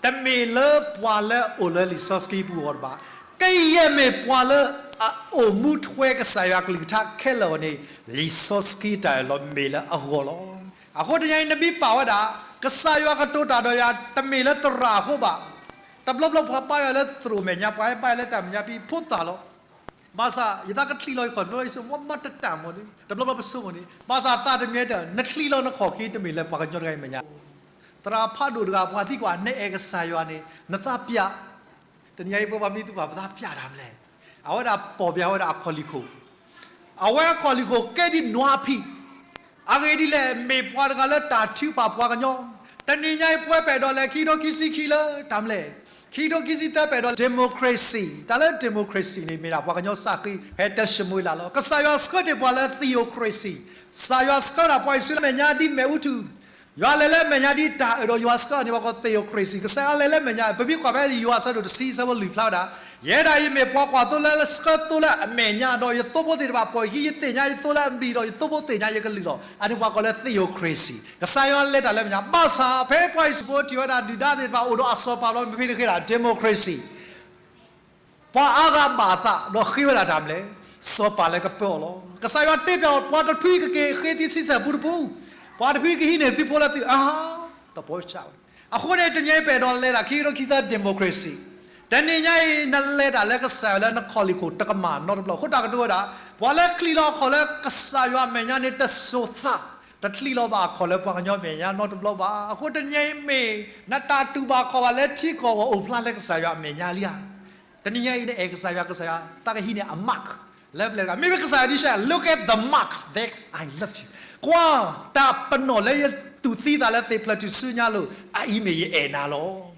တမ့ၢ်လၢပှၤလၢအအိၣ်လၢလံာ်စီဆှံပူၤအဂီၢ်တဘၣ်, ကယဲၢ်မ့ၢ်ပှၤလၢအအိၣ်မူထွဲကစၢ်ယွၤအကလုၢ်ကထါခဲလၢာ်အဂီၢ်န့ၣ် လံာ်စီဆှံတၢ်အၢၣ်လီၤမ့ၢ်လၢအဂီၢ်လီၤ. အဃိတနံၤအံၤနမ့ၢ်ပာ်ဝဲဒၣ် ကစၢ်ယွၤကတိၤတၢ်ဒီးယၤ တမ့ၢ်လၢသရၣ်အဃိဘၣ်. တဘျီဘျီပှၤဘါယွၤလၢသရိာ်မဲာ်ညါ ပှၤဟဲဘါယွၤလၢတၢ်မဲာ်ညါဖဲဖိသၣ်လီၤ. ဘၣ်ဆၣ်ယသးကချံးလီၤယခီၣ် တဘျီဘျီယဆိကမိၣ် မ့ၢ်တတၢ်မ့ၢ်န့ၣ် တဘျီဘျီပဆိကမိၣ်န့ၣ် ဘၣ်ဆၣ်သးတမံၤတၢ် နချံးလီၤနခီၣ်က့ၤ တမ့ၢ်လၢပှၤကညီတဂၤအမဲာ်ညါ သရၣ်ဖးဒိၣ်တဂၤ ပှၤသံကွၢ် နအဲၣ်ကစၢ်ယွၤန့ၣ် နသးပျၢ်, တနံၤအံၤပဝဲပှၤမ့ၢ်သံကွၢ် ပသးပျၢ်တၢ်မနုၤလဲၣ်. အဝဲဒၣ်ပိာ်ပျံၤဝဲဒၣ်အခီၣ်လံၢ်ခိၣ်, အဝဲအခီၣ်လံၢ်ခိၣ်ကဲဒ်နွါဖံး, အဂ့ၢ်ဒ်လဲၣ် မ့ၢ်ပှၤတဂၤလၢတၢ်ထုကဖၣ်ပှၤကညီ, တနံၤညါအံၤပဝဲပအဲၣ်ဒိးလဲၤခံကထိခံဆံခံလၢတၢ်မနုၤလဲၣ်, ခံကထိခံဆံသၢပအဲၣ်ဒိး democracy, တၢ်လၢ democracy န့ၣ် မ့ၢ်ဒၣ်ပှၤကညီစၢ်ဃံ ဖဲတၢ်ၡမူၤအ့လးလီၤ. ကစၢ်ယွၤဆှၢတ့ၢ်ပှၤလၢ theocracy, ကစၢ်ယွၤဆှၢဒၣ်ပှၤအံၣ်စရ့လးမဲာ်ညါဒ်မ့ၣ်အူထူၣ် ယွၤလဲၤလၢအမဲာ်ညါဒ်တၢ်အၢၣ်ဒီးယွၤဆှၢအီၤန့ၣ် ပှၤကိး theocracy, ကစၢ်ယွၤလဲၤလၢအမဲာ်ညါ, ပမ့ၢ်ကွၢ်ဖဲယိၤဟၣ်အဆၢဒိၣ်တဆံ အဆၢဖိလွံၢ်ဖျါဝဲဒၣ်, ယဲဒၣ်အံၤမ့ၢ်ပှၤကွၢ်သိလၢဆှၢသိလၢအမဲာ်ညါဒီး ယသိဖိသ့ၣ်တဖၣ်ပိာ်ယခံ, ယသ့ၣ်ညါယသိလၢအမံၤဒီး ယသိဖိသ့ၣ်ညါယကလုၢ်လီၤ. အန့ၣ်ပှၤကိးလၢ theocracy, ကစၢ်ယွၤလဲၤတၢ်လၢအမဲာ်ညါ. ဘၣ်ဆၣ်ဖဲပှၤအံၣ်စရ့လးဖိထံၣ်ဝဲဒၣ်ဒုၣ်ဒါသ့ၣ်တဖၣ်အိၣ်ဒီးအစီၤပၤဘျီ မ့ၢ်ဖဲန့ၣ်ဃ့ဒၣ် democracy ပှၤအါဂၤဘၣ်အသး ဒီးဃ့ဝဲဒၣ်တၢ်မနုၤလဲၣ်, စီၤပၤလၢကပၢအီၤလီၤ. ကစၢ်ယွၤတဲပျးအီၤ ပှၤတဖုကက့ၤဃ့သုဆံဆဲၣ်ပူတပူ, ပှၤတဖုကဟံးန့ၢ်သုဖိလၢသုအါ, သပှၢ်ဆၣ်ဝဲ. အဃိန့ၣ် တနံၤအံၤပအဲၣ်ဒိးလဲၤတၢ်ခံကထိခံဆံသၢ democracy, တနံၤညါအံၤ နလဲၤတၢ်လၢကစၢ်ယွၤလၢနခီၣ်လံၢ်ခိၣ်တကမၣ်နီတဘျီ, အဃိတၢ်ကတိၤဝဲဒၣ် ပှၤလၢချံးလီၤအခီၣ်လၢကစၢ်ယွၤအမဲာ်ညါန့ၣ် တစိၤသး, တချံးလီၤဘၣ်အခီၣ်လၢပှၤကညီမဲာ်ညါနီတဘျီဘၣ်. အဃိတနံၤအံၤမ့ၢ် နတၢ်တူၢ်ဘၣ်ခီၣ်ဘၣ်လၢထံကီၢ်ဂီၢ်အိၣ်ဖျါလၢကစၢ်ယွၤအမဲာ်ညါလံဧါ. တနံၤညါအံၤ နအဲၣ်ကစၢ်ယွၤ, ကစၢ်ယွၤ တၢ်ကဟံးန့ၢ်အ mark လၢပျဲၢ်တဂၤ, မ့မ့ၢ်ကစၢ်ယွၤဒ်ဆၢ look at the mark that I love you, ကွၢ် တၢ်ပနီၣ်လၢယတူၢ်သံသးလၢသ့ၣ်ဖျၢၣ်ထူၣ်စုညါလိၤ, အအံၤမ့ၢ်ယအဲၣ်နၤလီၤ.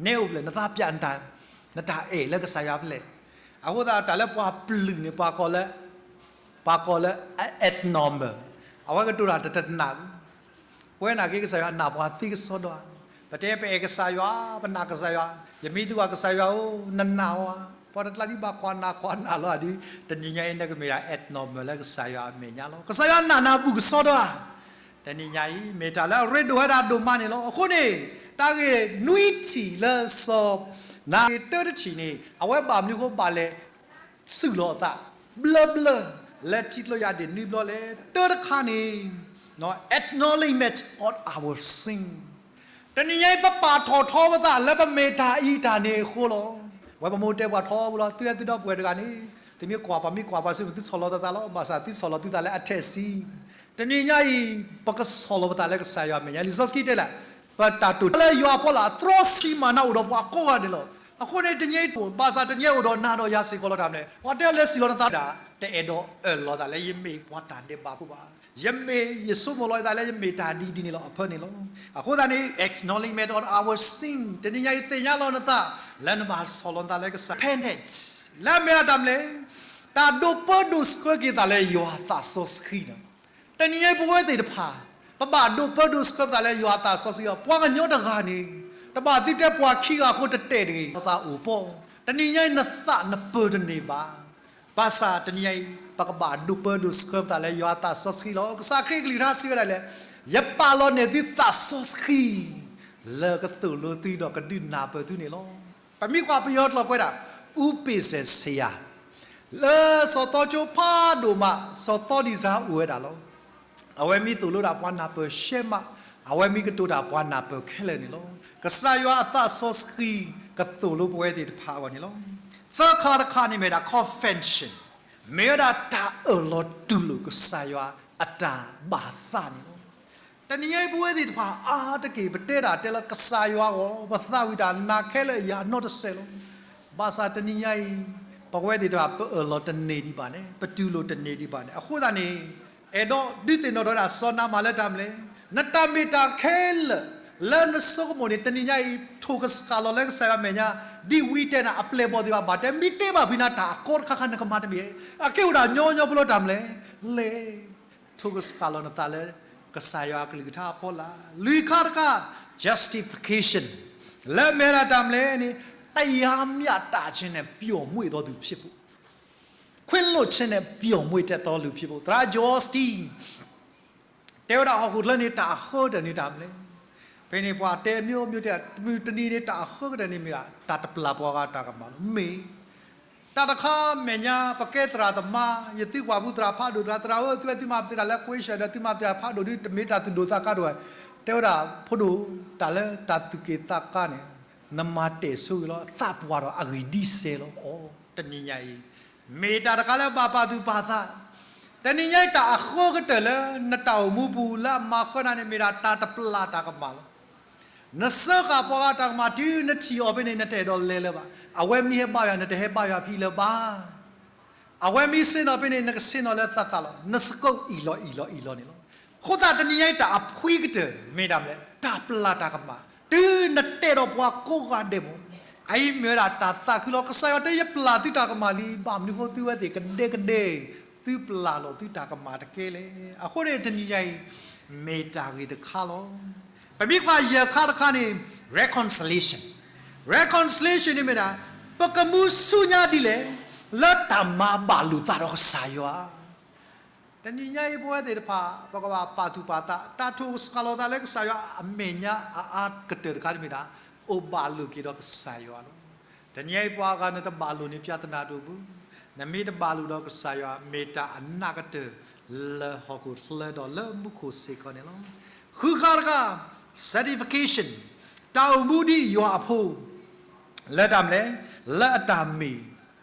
နဲအိၣ်ဖဲလဲၣ်, နသးပျး နတၢ်အဲၣ်လၢကစၢ်ယွၤဖဲလဲၣ်. အဃိသတးတၢ်လၢပှၤပျုၢ်န့ၣ် ပှၤကိးလၢ ပှၤကိးလၢ abnormal, အဝဲကတိၤတၢ်တတနာ်, ပဝဲနာ်က့ကစၢ်ယွၤနာ်ပှၤသ့ကစီဒီဧါ. ပတဲပအဲၣ်ကစၢ်ယွၤ, ပနာ်ကစၢ်ယွၤ, ယမ့ၢ်သံကွၢ်ကစၢ်ယွၤဧၢ, နနာ်အီၤဧါ. ပှၤတကျါဒ်ဘၣ်ကွၢ်နာ်ကွၢ်နာ်လီၤဒ်, တနံၤညါအံၤ နကမ့ၢ်ဒၣ် abnormal လၢကစၢ်ယွၤအမဲာ်ညါလီၤ. ကစၢ်ယွၤနာ်နၤဘူးကစီဒီဧါ. တနံၤညါအံၤ မ့ၢ်တၢ်လၢအရ့ဒိၣ်ဝဲဒၣ်ဒိၣ်မးန့ၣ်လီၤ. အဃိန့ၣ် တၢ်ဂ့ၢ်နွံထံၣ်လၢစီၤနၤဂ့ၤတၢတထံၣ်န့ၣ် အဝဲဘၣ်မနုၤအဃိဘၣ်လဲၤ ဆူၣ်လီၤအသးဘျၢဘျၢ လၢထံကျိယၤဒ့ၣ်နွံဘျီလဲၣ်. တၢတခါန့ၣ် acknowledgement of our sin. တနံၤညါအံၤ ပပာ်ထီၣ်ထီပသးလၢပမ့ၢ်တၢ်အံၤတၢ်န့ၣ်အဃိလီၤ. ဝဲပမိၢ်တဲပှၤထီဘိလီၤ, သုအဲၣ်သုဒီပုၢ်ဝဲၢ်တဂၤန့ၣ် သုမ့ၢ်ကွၢ်ပှၤ မ့ၢ်ကွၢ်ပှၤဆူ သုဆီၣ်လီၤသးလၢအဘၣ်ဆၣ် သုဆီၣ်လီၤသုသးလၢအထဲးဆံ. တနံၤညါအံၤ ပကဆီၣ်လီၤပသးလၢကစၢ်ယွၤအမဲာ်ညါ, လံာ်စီဆှံတဲလၢ ပတၢ်တိာ်လၢယွၤအဖီလာ် သြီဆံးမၤနးအိၣ်ဒီးပှၤကိးဂၤဒဲးလီၤ. အဃိန့ၣ် တနံၤအံၤ ဘၣ်ဆၣ်တနံၤအံၤအိၣ်ဒီးနၤဒီးယၤစ့ၢ်ကီးလီၤ. တၢ်မနုၤလဲၣ်, ပှၤတဲအီၤလဲၤစံၣ်လီၤနသးဒၣ်, တအဲၣ်ဒိးအၢၣ်လီၤသးလၢယမ့ၢ်ပှၤတၢ်ဒဲးဘးဖိဘၣ်. ယမ့ၢ်ယဆိကမိၣ်လီၤယသးလၢယမ့ၢ်တၢ်ဒ်ဒ်န့ၣ်လီၤ, အဖၢန့ၣ်လီၤ. အဃိသတးန့ၣ် acknowledgement of our sin, တနံၤညါအံၤသ့ၣ်ညါလီၤနသး လၢနဘၣ်ဆီၣ်လီၤနသးလၢကစၢ်ယွၤ, repentance လၢအမ့ၢ်ဒၣ်တၢ်မနုၤလဲၣ်, တၢ်ဒိးပၢဒိးဆှၢက့ၤသးလၢယွၤအသးစီဆှံလီၤ. တနံၤညါအံၤပဝဲသ့ၣ်တဖၣ် ပဘၣ်ဒိးပၢဒိးဆှၢပသးလၢယွၤအသးစီဆှံလီၤ. ပှၤကညီတဂၤန့ၣ် တဘၣ်သုတဲပှၤခံဂၤအဃိတတဲာ်တဂ့ၤ, သးအိၣ်ပီၢ်, တနံၤညါအံၤနသးနပၢၤတန့ၢ်ဘၣ်. ဘၣ်ဆၣ်တနံၤညါအံၤ ပကဘၣ်ဒိးပၢဒိးဆှၢပသးလၢယွၤအသးစီဆှံလီၤ. ကစၢ်ခရံာ်အကလုၢ်ကထါစံးဝဲဒၣ်လဲၣ်, ယပာ်လီၤန့ၢ်သုသးစီဆှံ လၢကသိၣ်လိသုဒီးကဒုးနၢ်ပၢၢ်သုန့ၣ်လီၤ. ပမ့ၢ်ကွၢ်ပယီၤကျိာ်ပဝဲဒၣ် ဦးပ့စံဆရာ, လၢစီၤသီကၠိဖးဒိၣ်မး စီၤသီဒံစါအိၣ်ဝဲဒၣ်လီၤ. အဝဲမ့ၢ်သိၣ်လိဒၣ်ပှၤနၢ်ပၢၢ်ရှဲမး, အဝဲမ့ၢ်ကတိၤတၢ်ပှၤနၢ်ပၢၢ်ခဲလၢာ်န့ၣ်လီၤ. ကစၢ်ယွၤအသးစီဆှံကသိၣ်လိပဝဲသ့ၣ်တဖၣ်အဂီၢ်န့ၣ်လီၤ. သၢခါတခါန့ၣ်မ့ၢ်ဒၣ် confession, မ့ၢ်ဝဲဒၣ်တၢ်အၢၣ်လီၤတူၢ်လိာ်ကစၢ်ယွၤအတၢ်ဘၣ်သးန့ၣ်လီၤ. တနံၤညါအံၤပဝဲသ့ၣ်တဖၣ်အါတက့ၢ် ပတဲဒၣ်တဲလၢကစၢ်ယွၤအဂီၢ် ပသးဝံၣ်တၢ်နာ်ခဲလၢာ်ယၤနီတစဲးလီၤ. ဘၣ်ဆၣ်တနံၤညါအံၤ ပဝဲသ့ၣ်တဖၣ် ပအၢၣ်လီၤတန့ၢ်ဒံးဘၣ်န့ၣ်, ပတူၢ်လိာ်တန့ၢ်ဒံးဘၣ်န့ၣ်, အဃိသတးန့ၣ် အဲၣ်ဒိးဒုးသ့ၣ်နီၣ်ထီၣ်ဝဲဒၣ်စီၤနၤမၣ်လၢတၢ်မနုၤလဲၣ်, နတၢ်မ့ၢ်တၢ်ခဲလၢာ် လၢနဆိကမိၣ်န့ၣ် တနံၤညါအံၤ ထိၣ်ကစှၤလီၤလၢကစၢ်ယွၤအမဲာ်ညါ, ဒ်ဝံတဲနၤအပျဲၢ်အဘီၣ်သ့ၣ်တဖၣ်ဘၣ်တဲ, မ့ၢ်တဲဘၣ်ဖဲနၤတၢ်အကီတခါခါနကမၤတမ့ၢ်, အကဲအိၣ်ဒၣ်ညီညီဖိလၢတၢ်မနုၤလဲၣ်, လဲၤ ထိၣ်ကစှၤလီၤနသးလၢ ကစၢ်ယွၤအကလုၢ်ကထါအဖီလာ်, လွံၢ်ခါတခါ justification, လၢအမ့ၢ်ဝဲဒၣ်တၢ်မနုၤလဲၣ်န့ၣ်, တရားမျှတခြင်းနဲ့ ပျော်မွေ့သောသူဖြစ်ဖို့, ခွင့်လွှတ်ခြင်းနဲ့ ပျော်မွေ့တတ်သောလူဖြစ်ဖို့, သရၣ် Joel Osteen တဲဝဲဒၣ်ဟီၣ်ခိၣ်ချၢန့ၣ် တၢ်အဃၢကတၢၢ်န့ၣ်တၢ်မနုၤလဲၣ်, ဖဲန့ၣ်ပှၤတဲမျိုးမျိုးတဲ, တမုၢ်တနံၤန့ၣ် တၢ်အဃၢကတၢၢ်န့ၣ်မ့ၢ်ဒၣ် တၢ်တပျၢ်ပှၤဂၤတၢ်ကမၣ်လီၤ. မ့ၢ် တၢ်တခါမဲာ်ညါ ပကဲသရၣ်သမါ, ယသုကွၢ်ဘူးသရၣ်ဖးဒိၣ်တဂၤ, သရၣ်ဧၢ, သုဝဲသုမၤပသံတၢ်လၢ question ဒီး သုမၤပသံတၢ်ဖးဒိၣ်ဒီး တမ့ၢ်တၢ်သူၣ်ဒိၣ်သးကါဒိၣ်ဘၣ်, တဲဝဲဒၣ် ဖိဒိၣ်, တၢ်လၢတၢ်သူၣ်က့ၣ်သးကါန့ၣ် နမၤတဲာ်ဆိဂ့ၤလီၤ, သးပှၢ်ဒီးအဂ့ၢ်ဒ်စဲးလီၤ. အိ, တနံၤညါအံၤ မ့ၢ်တၢ်တခါလၢဘၣ်ပာ်သူၣ်ပာ်သး, တနံၤညါအံၤတၢ်အဃၢကတၢၢ်လၢ နတၢ်အိၣ်မူပူၤလၢအမၤဃၢနၤန့ၣ် မ့ၢ်ဒၣ်တၢ်တပျၢ်တၢ်ကမၣ်လီၤ. နစၢဃာ်ပှၤဂၤတၢ်ကမၣ်တုၤနထံၣ်အီၤဖဲန့ၣ် နတအဲၣ်ဒိးလဲၤလၢၤဘၣ်. အဝဲမ့ၢ်ဟဲဘါယွၤ နတဟဲဘါယွၤဖဲလၢၤဘၣ်. အဝဲမ့ၢ်ဆ့ၣ်နီၤဖဲန့ၣ် နကဆ့ၣ်နီၤလၢသးသးလီၤ. နစကိးအံၣ်လီၤအံၣ်လီၤအံၣ်လီၤန့ၣ်လီၤ. အဃိသတးတနံၤညါအံၤတၢ်အဖှံကတၢၢ် မ့ၢ်ဒၣ်မနုၤလဲၣ်, တၢ်ပျၢ်တၢ်ကမၣ်. တုၤနတဲဒီးပှၤကိးဂၤဒဲးမး, အအံၤမ့ၢ်ဝဲဒၣ်တၢ်သးခုလီၤ. ကစၢ်ယွၤတဲ ယပျၢ်သုတၢ်ကမၣ်လံ, ဘၣ်မနုၤဃိသုဝဲသ့ၣ်ကဒဲကဒဲ သုပျၢ်လီၤသုတၢ်ကမၣ်တကဲလဲၣ်. အဃိန့ၣ်တနံၤညါအံၤ မ့ၢ်တၢ်ဂ့ၢ်တခါလီၤ. ပမ့ၢ်ကွၢ်ယဲၢ်ခါတခါန့ၣ် reconciliation, reconciliation န့ၣ်မ့ၢ်ဒၣ် ပကမူဆူညါဒ်လဲၣ် လၢတၢ်မၤဘၣ်လိာ်သးဒီးကစၢ်ယွၤ. တနံၤညါအံၤပဝဲသ့ၣ်တဖၣ် ပကဘၣ်ပာ်သူၣ်ပာ်သး, တၢ်ထိၣ်ကစှၤလီၤသးလၢကစၢ်ယွၤအမဲာ်ညါအအါကတၢၢ်တခါန့ၣ်မ့ၢ်ဒၣ် အိၣ်ဘၣ်လိာ်က့ၤဒီးကစၢ်ယွၤလီၤ. တနံၤညါအံၤပှၤဂၤနတဘၣ်လိာ်န့ၣ် ပျၢ်သနာ်တအိၣ်ဘၣ်. နမ့ၢ်တဘၣ်လိာ်ဒီးကစၢ်ယွၤ မ့ၢ်တၢ်အနးကတၢၢ်လၢဟီၣ်ခိၣ်ချၢဒီးလၢမူခိၣ်စ့ၢ်ကီးန့ၣ်လီၤ. ဃုခါတခါ sanctification, တၢ်အိၣ်မူဒ်ယွၤအဖိ လၢတၢ်မနုၤလဲၣ်, လၢအတၢ်မ့ၢ်,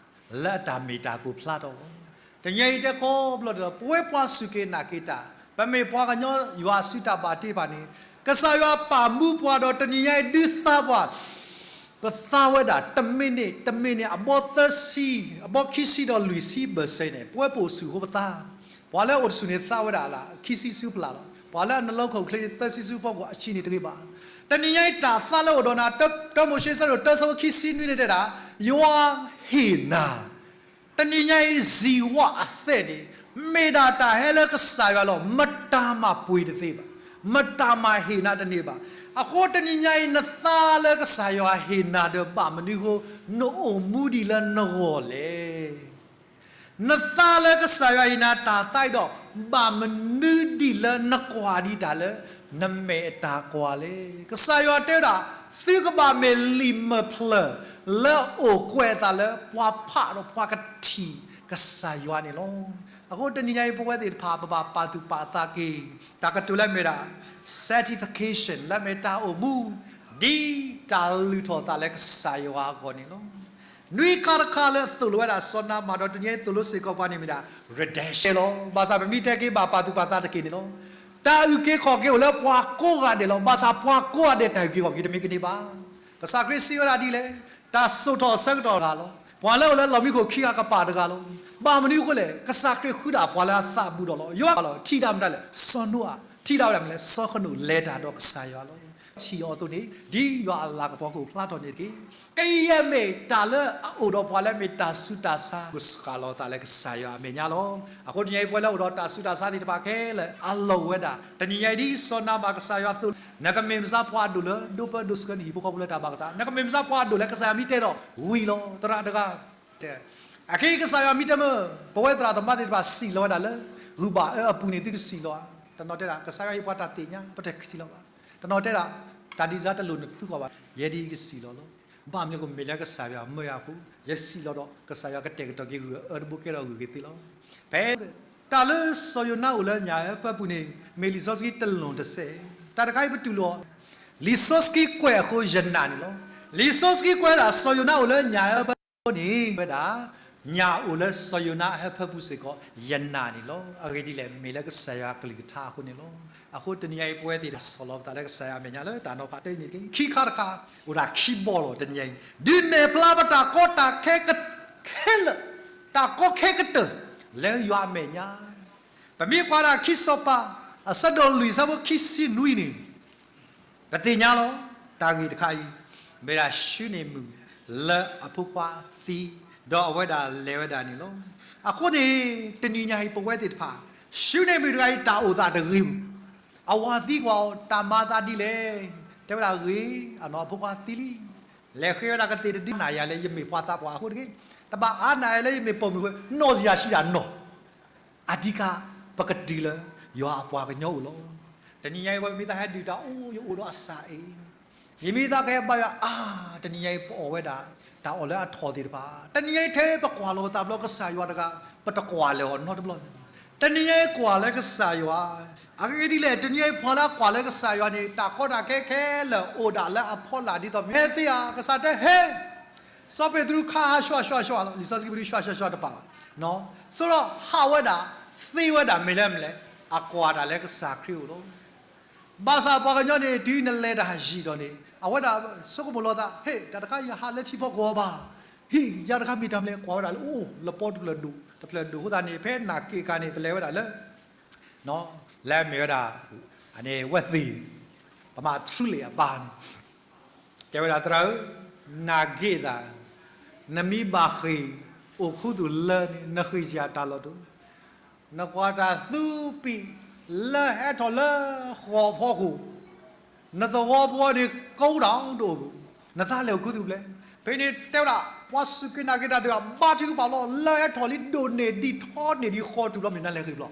လၢအတၢ်မ့ၢ်တၢ်ကအိၣ်ဖျါထီၣ်အဂီၢ်. တနံၤညါအံၤတဲခီဖျိလၢ ပဝဲပှၤစူၢ်က့ၤနာ်က့ၤတၢ်, ပမ့ၢ်ပှၤကညီယွၤစုတၢ်ဘၣ်တ့တဖၣ်န့ၣ်, ကစၢ်ယွၤပာ်မူပှၤဒီးတနံၤညါအံၤဒုးသါပှၤ, ပသါဝဲဒၣ်တမံးနံးတမံးနံး အဘီသၢဆံ, အဘီခံဆံဒီးလွံၢ်ဆံဘၢၣ်စၢၤန့ၣ် ပဝဲပအိၣ်ဆူၣ်အဃိပသါ, ပှၤလၢအအိၣ်တဆူၣ်န့ၣ်သါဝဲဒၣ်လၢခံဆံဆူဖျၢၣ်လီၤ. ပှၤလၢအနလၢခိၣ်ချ့န့ၣ်သၢဆံဆူဖီခိၣ်အဆံးန့ၣ်တဂ့ၤဘၣ်. တနံၤညါအံၤတၢ်သါလၢအိၣ်ဒီးနၤ, တၢမိၤၡ့ဆၢဒိၣ်တၢဆၢဖိခံဆံနွံန့ၣ်တဲဒၣ်, ယွၤဟ့ၣ်နၤ တနံၤညါအံၤ စံးဝါအသဲန့ၣ် မ့ၢ်ဒၣ်တၢ်ဟဲလၢကစၢ်ယွၤလီၤ. မတၤမၤပှ့ၤတသ့ဘၣ်, မတၤမၤဟ့ၣ်နၤတန့ၢ်ဘၣ်. အဃိတနံၤညါအံၤ နသါလၢကစၢ်ယွၤဟ့ၣ်နၤဒီး ဘၣ်မနုၤအဃိ နအိၣ်မူဒံးလၢနဂီၢ်လဲၣ်. နသါလၢကစၢ်ယွၤဟ့ၣ်နၤတၢ်သါအံၤဒီး ဘၣ်မနုၤဒ်လၢနကွၢ်ဒံးတၢ်လၢ နမဲာ်အတၢ်ကွၢ်လဲၣ်. ကစၢ်ယွၤတဲဝဲဒၣ်, သုကဘၣ်မ့ၢ်လံာ်မုၢ်ဖျၢၣ် လၢအအိၣ်ကွဲးအသးလၢပှၤဖးဒီးပှၤကထံၣ်ကစၢ်ယွၤန့ၣ်လီၤ. အဃိတနံၤညါအံၤ ပဝဲသ့ၣ်တဖၣ် ပဘၣ်ပာ်သူၣ်ပာ်သးက့ၤ တၢ်ကတိၤလၢအမ့ၢ်ဒၣ် sanctification လၢအမ့ၢ်တၢ်အိၣ်မူ ဒ်တၢ်လုၢ်ထီၣ်သးလၢကစၢ်ယွၤအဂီၢ်န့ၣ်လီၤ. နွံခါတခါလၢသိၣ်လိဝဲဒၣ်စီၤနၤမၣ်ဒီး တနံၤအံၤသိၣ်လိစ့ၢ်ကီးပှၤန့ၣ်မ့ၢ်ဒၣ် redemption လီၤ. ဘၣ်ဆၣ်ပမ့ၢ်တဲက့ၤဘၣ်ပာ်သူၣ်ပာ်သးတက့ၢ်န့ၣ်လီၤ. တၢ်အုၣ်က့ၤခီၣ်က့ၤအိၣ်လၢပှၤကိးဂၤဒဲးလီၤ. ဘၣ်ဆၣ်ပှၤကိးဂၤဒဲးတၢ်အုၣ်က့ၤခီၣ်က့ၤတမ့ၢ်ကန့ၢ်ဘၣ်. ကစၢ်ခရံာ်စံးဝဲဒၣ်ဒ်လဲၣ်, တၢ်စိာ်ထီၣ်အဆၢကတီၢ်တဂၤလီၤ. ပှၤလၢအိၣ်လၢလီၢ်မံခိၣ်ခံဂၤကပၤတဂၤလီၤ. ဘၣ်မနုၤအဃိလဲၣ်, ကစၢ်ခရံာ်ဃုဒၣ်ပှၤလၢအသးဘူးဒီးလီၤ. ယွၤလီၤ ထံၣ်ဒၣ်မတၤလဲၣ်, စီၤနိအၤ, ထံၣ်ဒၣ်ဝဲဒၣ်မနုၤလဲၣ်, စီၤဃနိာ်လဲၤတၢ်ဒီးကစၢ်ယွၤလီၤ. ထံၣ်အီၤအသိးန့ၣ် ဒ်ယွၤအလၤကပီၤကအိၣ်ဖျါထီၣ်န့ၣ်တက့ၢ်. ကယဲၢ်မ့ၢ်တၢ်လၢအအိၣ်ဒီးပှၤလၢအမ့ၢ်တၢ်ဆူးတၢ်ဆါ ကစှၤလီၤသးလၢကစၢ်ယွၤအမဲာ်ညါလီၤ. အဃိတနံၤအံၤပဝဲလၢအိၣ်ဒီးတၢ်ဆူးတၢ်ဆါသ့ၣ်တဖၣ်ခဲလၢာ် အလီၢ်ဝဲဒၣ် တနံၤညါအံၤဒ်စီၤနၤမၣ်ကစၢ်ယွၤသိၣ်, နကမ့ၢ်မ့ၢ်စ့ၢ်ပှၤဒိၣ်လၢ ဒိၣ်ပၢဒိၣ်ဆှၢနဟံၣ်ဖိဃီဖိလၢတၢ်ဘၣ်ကစၢ်, နကမ့ၢ်မ့ၢ်စ့ၢ်ပှၤဒိၣ်လၢကစၢ်ယွၤမ့ၢ်တဲဒီးဝံၤလီၤ သရၣ်တဂၤ တဲ, အခဲအံၤကစၢ်ယွၤမ့ၢ်တဲမ့ၢ် ပဝဲသရၣ်သမါသ့ၣ်တဖၣ်စံၣ်လီၤဝဲဒၣ်လၢ ဂုၢ်ဘၣ်အၢအပူၤန့ၣ် သုကစံၣ်လီၤဧါ. တနီၤတဲဒၣ် ကစၢ်ယွၤဟ့ၣ်ပှၤတၢ်သ့ၣ်ညါ ပတစံၣ်လီၤဘၣ်. တနီၤတဲဒၣ် တၢ်ဒ်စါတလိၣ်နသူကီၢ်ဘၣ်, ယဲဒ်အံၤကစံၣ်လီၤလီၤ. ဘၣ်မနုၤအဃိ မ့ၢ်လၢကစၢ်ယွၤမၢယၤအဃိ ယစံၣ်လီၤဒီး ကစၢ်ယွၤကတဲာ်ကတီၤက့ၤဂုၢ်အၢတဘိကဲထီၣ်ဂုၢ်က့ၤသ့လီၤ. ဖဲ တၢ်လၢစီၤယိၤနါအိၣ်လၢညၣ်အၢဖၢပူၤန့ၣ် မ့ၢ်လံာ်စီဆှံတလီၢ်တစဲး, တၢ်တခါအံၤပတူၢ်လိာ် လံာ်စီဆှံကွဲးအဃိယနာ်န့ၣ်လီၤ. လံာ်စီဆှံကွဲးဒၣ်စီၤယိၤနါအိၣ်လၢညၣ်အၢဖၢပူၤန့ၣ် ဝဲဒၣ် ညၣ်အိၣ်လၢစီၤယိၤနါအၢဖၢပူၤစ့ၢ်ကီး ယနာ်န့ၣ်လီၤ. အဂ့ၢ်ဒ်လဲၣ်, မ့ၢ်လၢကစၢ်ယွၤအကလုၢ်ကထါအဃိန့ၣ်လီၤ. အဃိတနံၤအံၤပဝဲသ့ၣ်တဖၣ်ဆီၣ်လီၤပသးလၢကစၢ်ယွၤအမဲာ်ညါလၢတၢ်နီၤဖးတၢ်အံၤန့ၣ်တက့ၢ်. ခံခါတခါ အိၣ်ဒၣ်ခံဘီလီၤ တနံၤအံၤ, ဒုးနဲၣ်ဖျါပတၢ်ကီတၢ်ခဲ ခဲလၢာ်, တၢ်ကီခဲကတၢၢ် လၢယွၤအမဲာ်ညါ ပမ့ၢ်ကွၢ်ဒၣ်ခံစီၤပၤ အဆၢဒိၣ်လွံၢ်အဆၢဖိခံဆံနွံန့ၣ် ပသ့ၣ်ညါလီၤ. တၢ်ဂ့ၢ်တခါအံၤ မ့ၢ်ဒၣ်ၡူန့ၣ်မုၣ်လၢအဖိခွါသံ ဒီးအဝဲဒၣ်လဲၤဝဲဒၣ်န့ၣ်လီၤ. အဃိန့ၣ် တနံၤညါအံၤပဝဲသ့ၣ်တဖၣ် ၡူန့ၣ်မုၣ်တဂၤအံၤတၢ်အိၣ်သးတဂ့ၤဘူး, အဝၤသံကွၢ်အီၤ တၢ်မၤသးဒ်လဲၣ်, တဲဝဲဒၣ်ဂ့ၤ, အနီၢ်အဖိခွါသံလံ. လဲၤဃ့ဝဲဒၣ်ကသ့ၣ်တဒု နၢ်ယၤလၢယမ့ၢ်ပှၤသးပှၢ်အဃိတဂ့ၤ, တဘၣ်အါနၢ်ယၤလၢယမ့ၢ်ပိာ်မုၣ်အဃိ နီၢ်ယၤဆံးဒၣ်နီၢ် အဓိက ပကတုၤလၢယွၤအပှၤကညီအိၣ်လီၤ. တနံၤညါအံၤ ပမ့ၢ်သးဟဲဒုးတၢ်အိၣ် ယအိၣ်ဒီးအစၢ်အ့ၣ်, ယမ့ၢ်သးကဟဲဘါယွၤအါ, တနံၤညါအံၤ ပအီၣ်ဝဲဒၣ် တၢ်အီၣ်လၢအထီၣ်သ့ၣ်တဖၣ်, တနံၤညါအံၤထဲပကွၢ်လီၤပသးဘျီကစၢ်ယွၤတဂၤ ပတကွၢ်လၢၤအီၤနီတဘျီ, တနံၤညါအံၤကွၢ်လၢကစၢ်ယွၤ, အဂ့ၢ်ဒ်လဲၣ် တနံၤညါအံၤပှၤလၢအကွၢ်လၢကစၢ်ယွၤန့ၣ် တၢ်ကီတၢ်ခဲခဲလၢာ်အိၣ်ဒၣ်လၢအဖီလာ်ဒ်သိးမ့ၢ်ဟဲသ့ဧါ, ကစၢ်တဲဟဲ စီၤပ့းတရူးခါဟးဆှီဆှီဆှီလီၤ. လံာ်စီဆှံပူၤဒုးဆှီဆှီဆှီတပာ်ဘၣ်. ဆိဒီးဟးဝဲဒၣ်, သ့ဝဲဒၣ်မ့ၢ်လၢမနုၤလဲၣ်, အကွၢ်တၢ်လၢကစၢ်ခရံာ်အအိၣ်လီၤ. ဘၣ်ဆၣ်ပှၤကညီန့ၣ် တုၤနလဲၤတၢ်ဟးယံာ်ဒီးန့ၣ် အဝဲဒၣ်ဆိကမိၣ်လီၤသး, ဟ့ၣ် တၢ်တခါယဟးလၢထံဖီခိၣ်အီၤဘၣ်, ဟ့ၣ် ယၤတခါမ့ၢ်တၢ်မနုၤလဲၣ် ကွၢ်ဝဲဒၣ်လၢအိၣ် လပီတဖျၢၣ်ဒိၣ် တဖျၢၣ်ဒိၣ်အဃိသတးန့ၣ် ဖဲနၢ်က့ၣ်ခါန့ၣ် ပလဲၤဝဲဒၣ်လၢ လၢအမ့ၢ်ဝဲဒၣ် အန့ၣ်ဝဲသ့ၣ် ပမၤထူလ့ၣ်အပၢ်န့ၣ် တဲဝဲဒၣ် သရၣ်ဧၢ, နၢ်က့ၣ်သး, နမ့ၢ်ဘၣ်ဃ့ၢ်အိၣ်ခူသူၣ်လၢန့ၣ် နဃ့ၢ်စ့ၢ်တၢ်လီၢ်တအိၣ်, နကွၢ်တၢ်သူပံာ် လၢဟဲထီၣ်လၢဃီၤဖီခိၣ်, နသဝီဖိန့ၣ် ကိးတၢ်တအိၣ်ဘူး, နသးလဲၤအိၣ်ခူသူၣ်ဖျဲး. ဖဲန့ၣ်တဲဝဲဒၣ် ပှၤစူၢ်က့ၤနာ်က့ၤတၢ်သ့ၣ်တဖၣ် ဘါထုကဖၣ်လီၤ လၢဟဲထီၣ်လံ ဒိၣ်န့ၢ်ဒံးထီန့ၢ်ဒံးဃီတုၤဘျီ မ့ၢ်နလဲၤဃ့ၢ်ဘျီ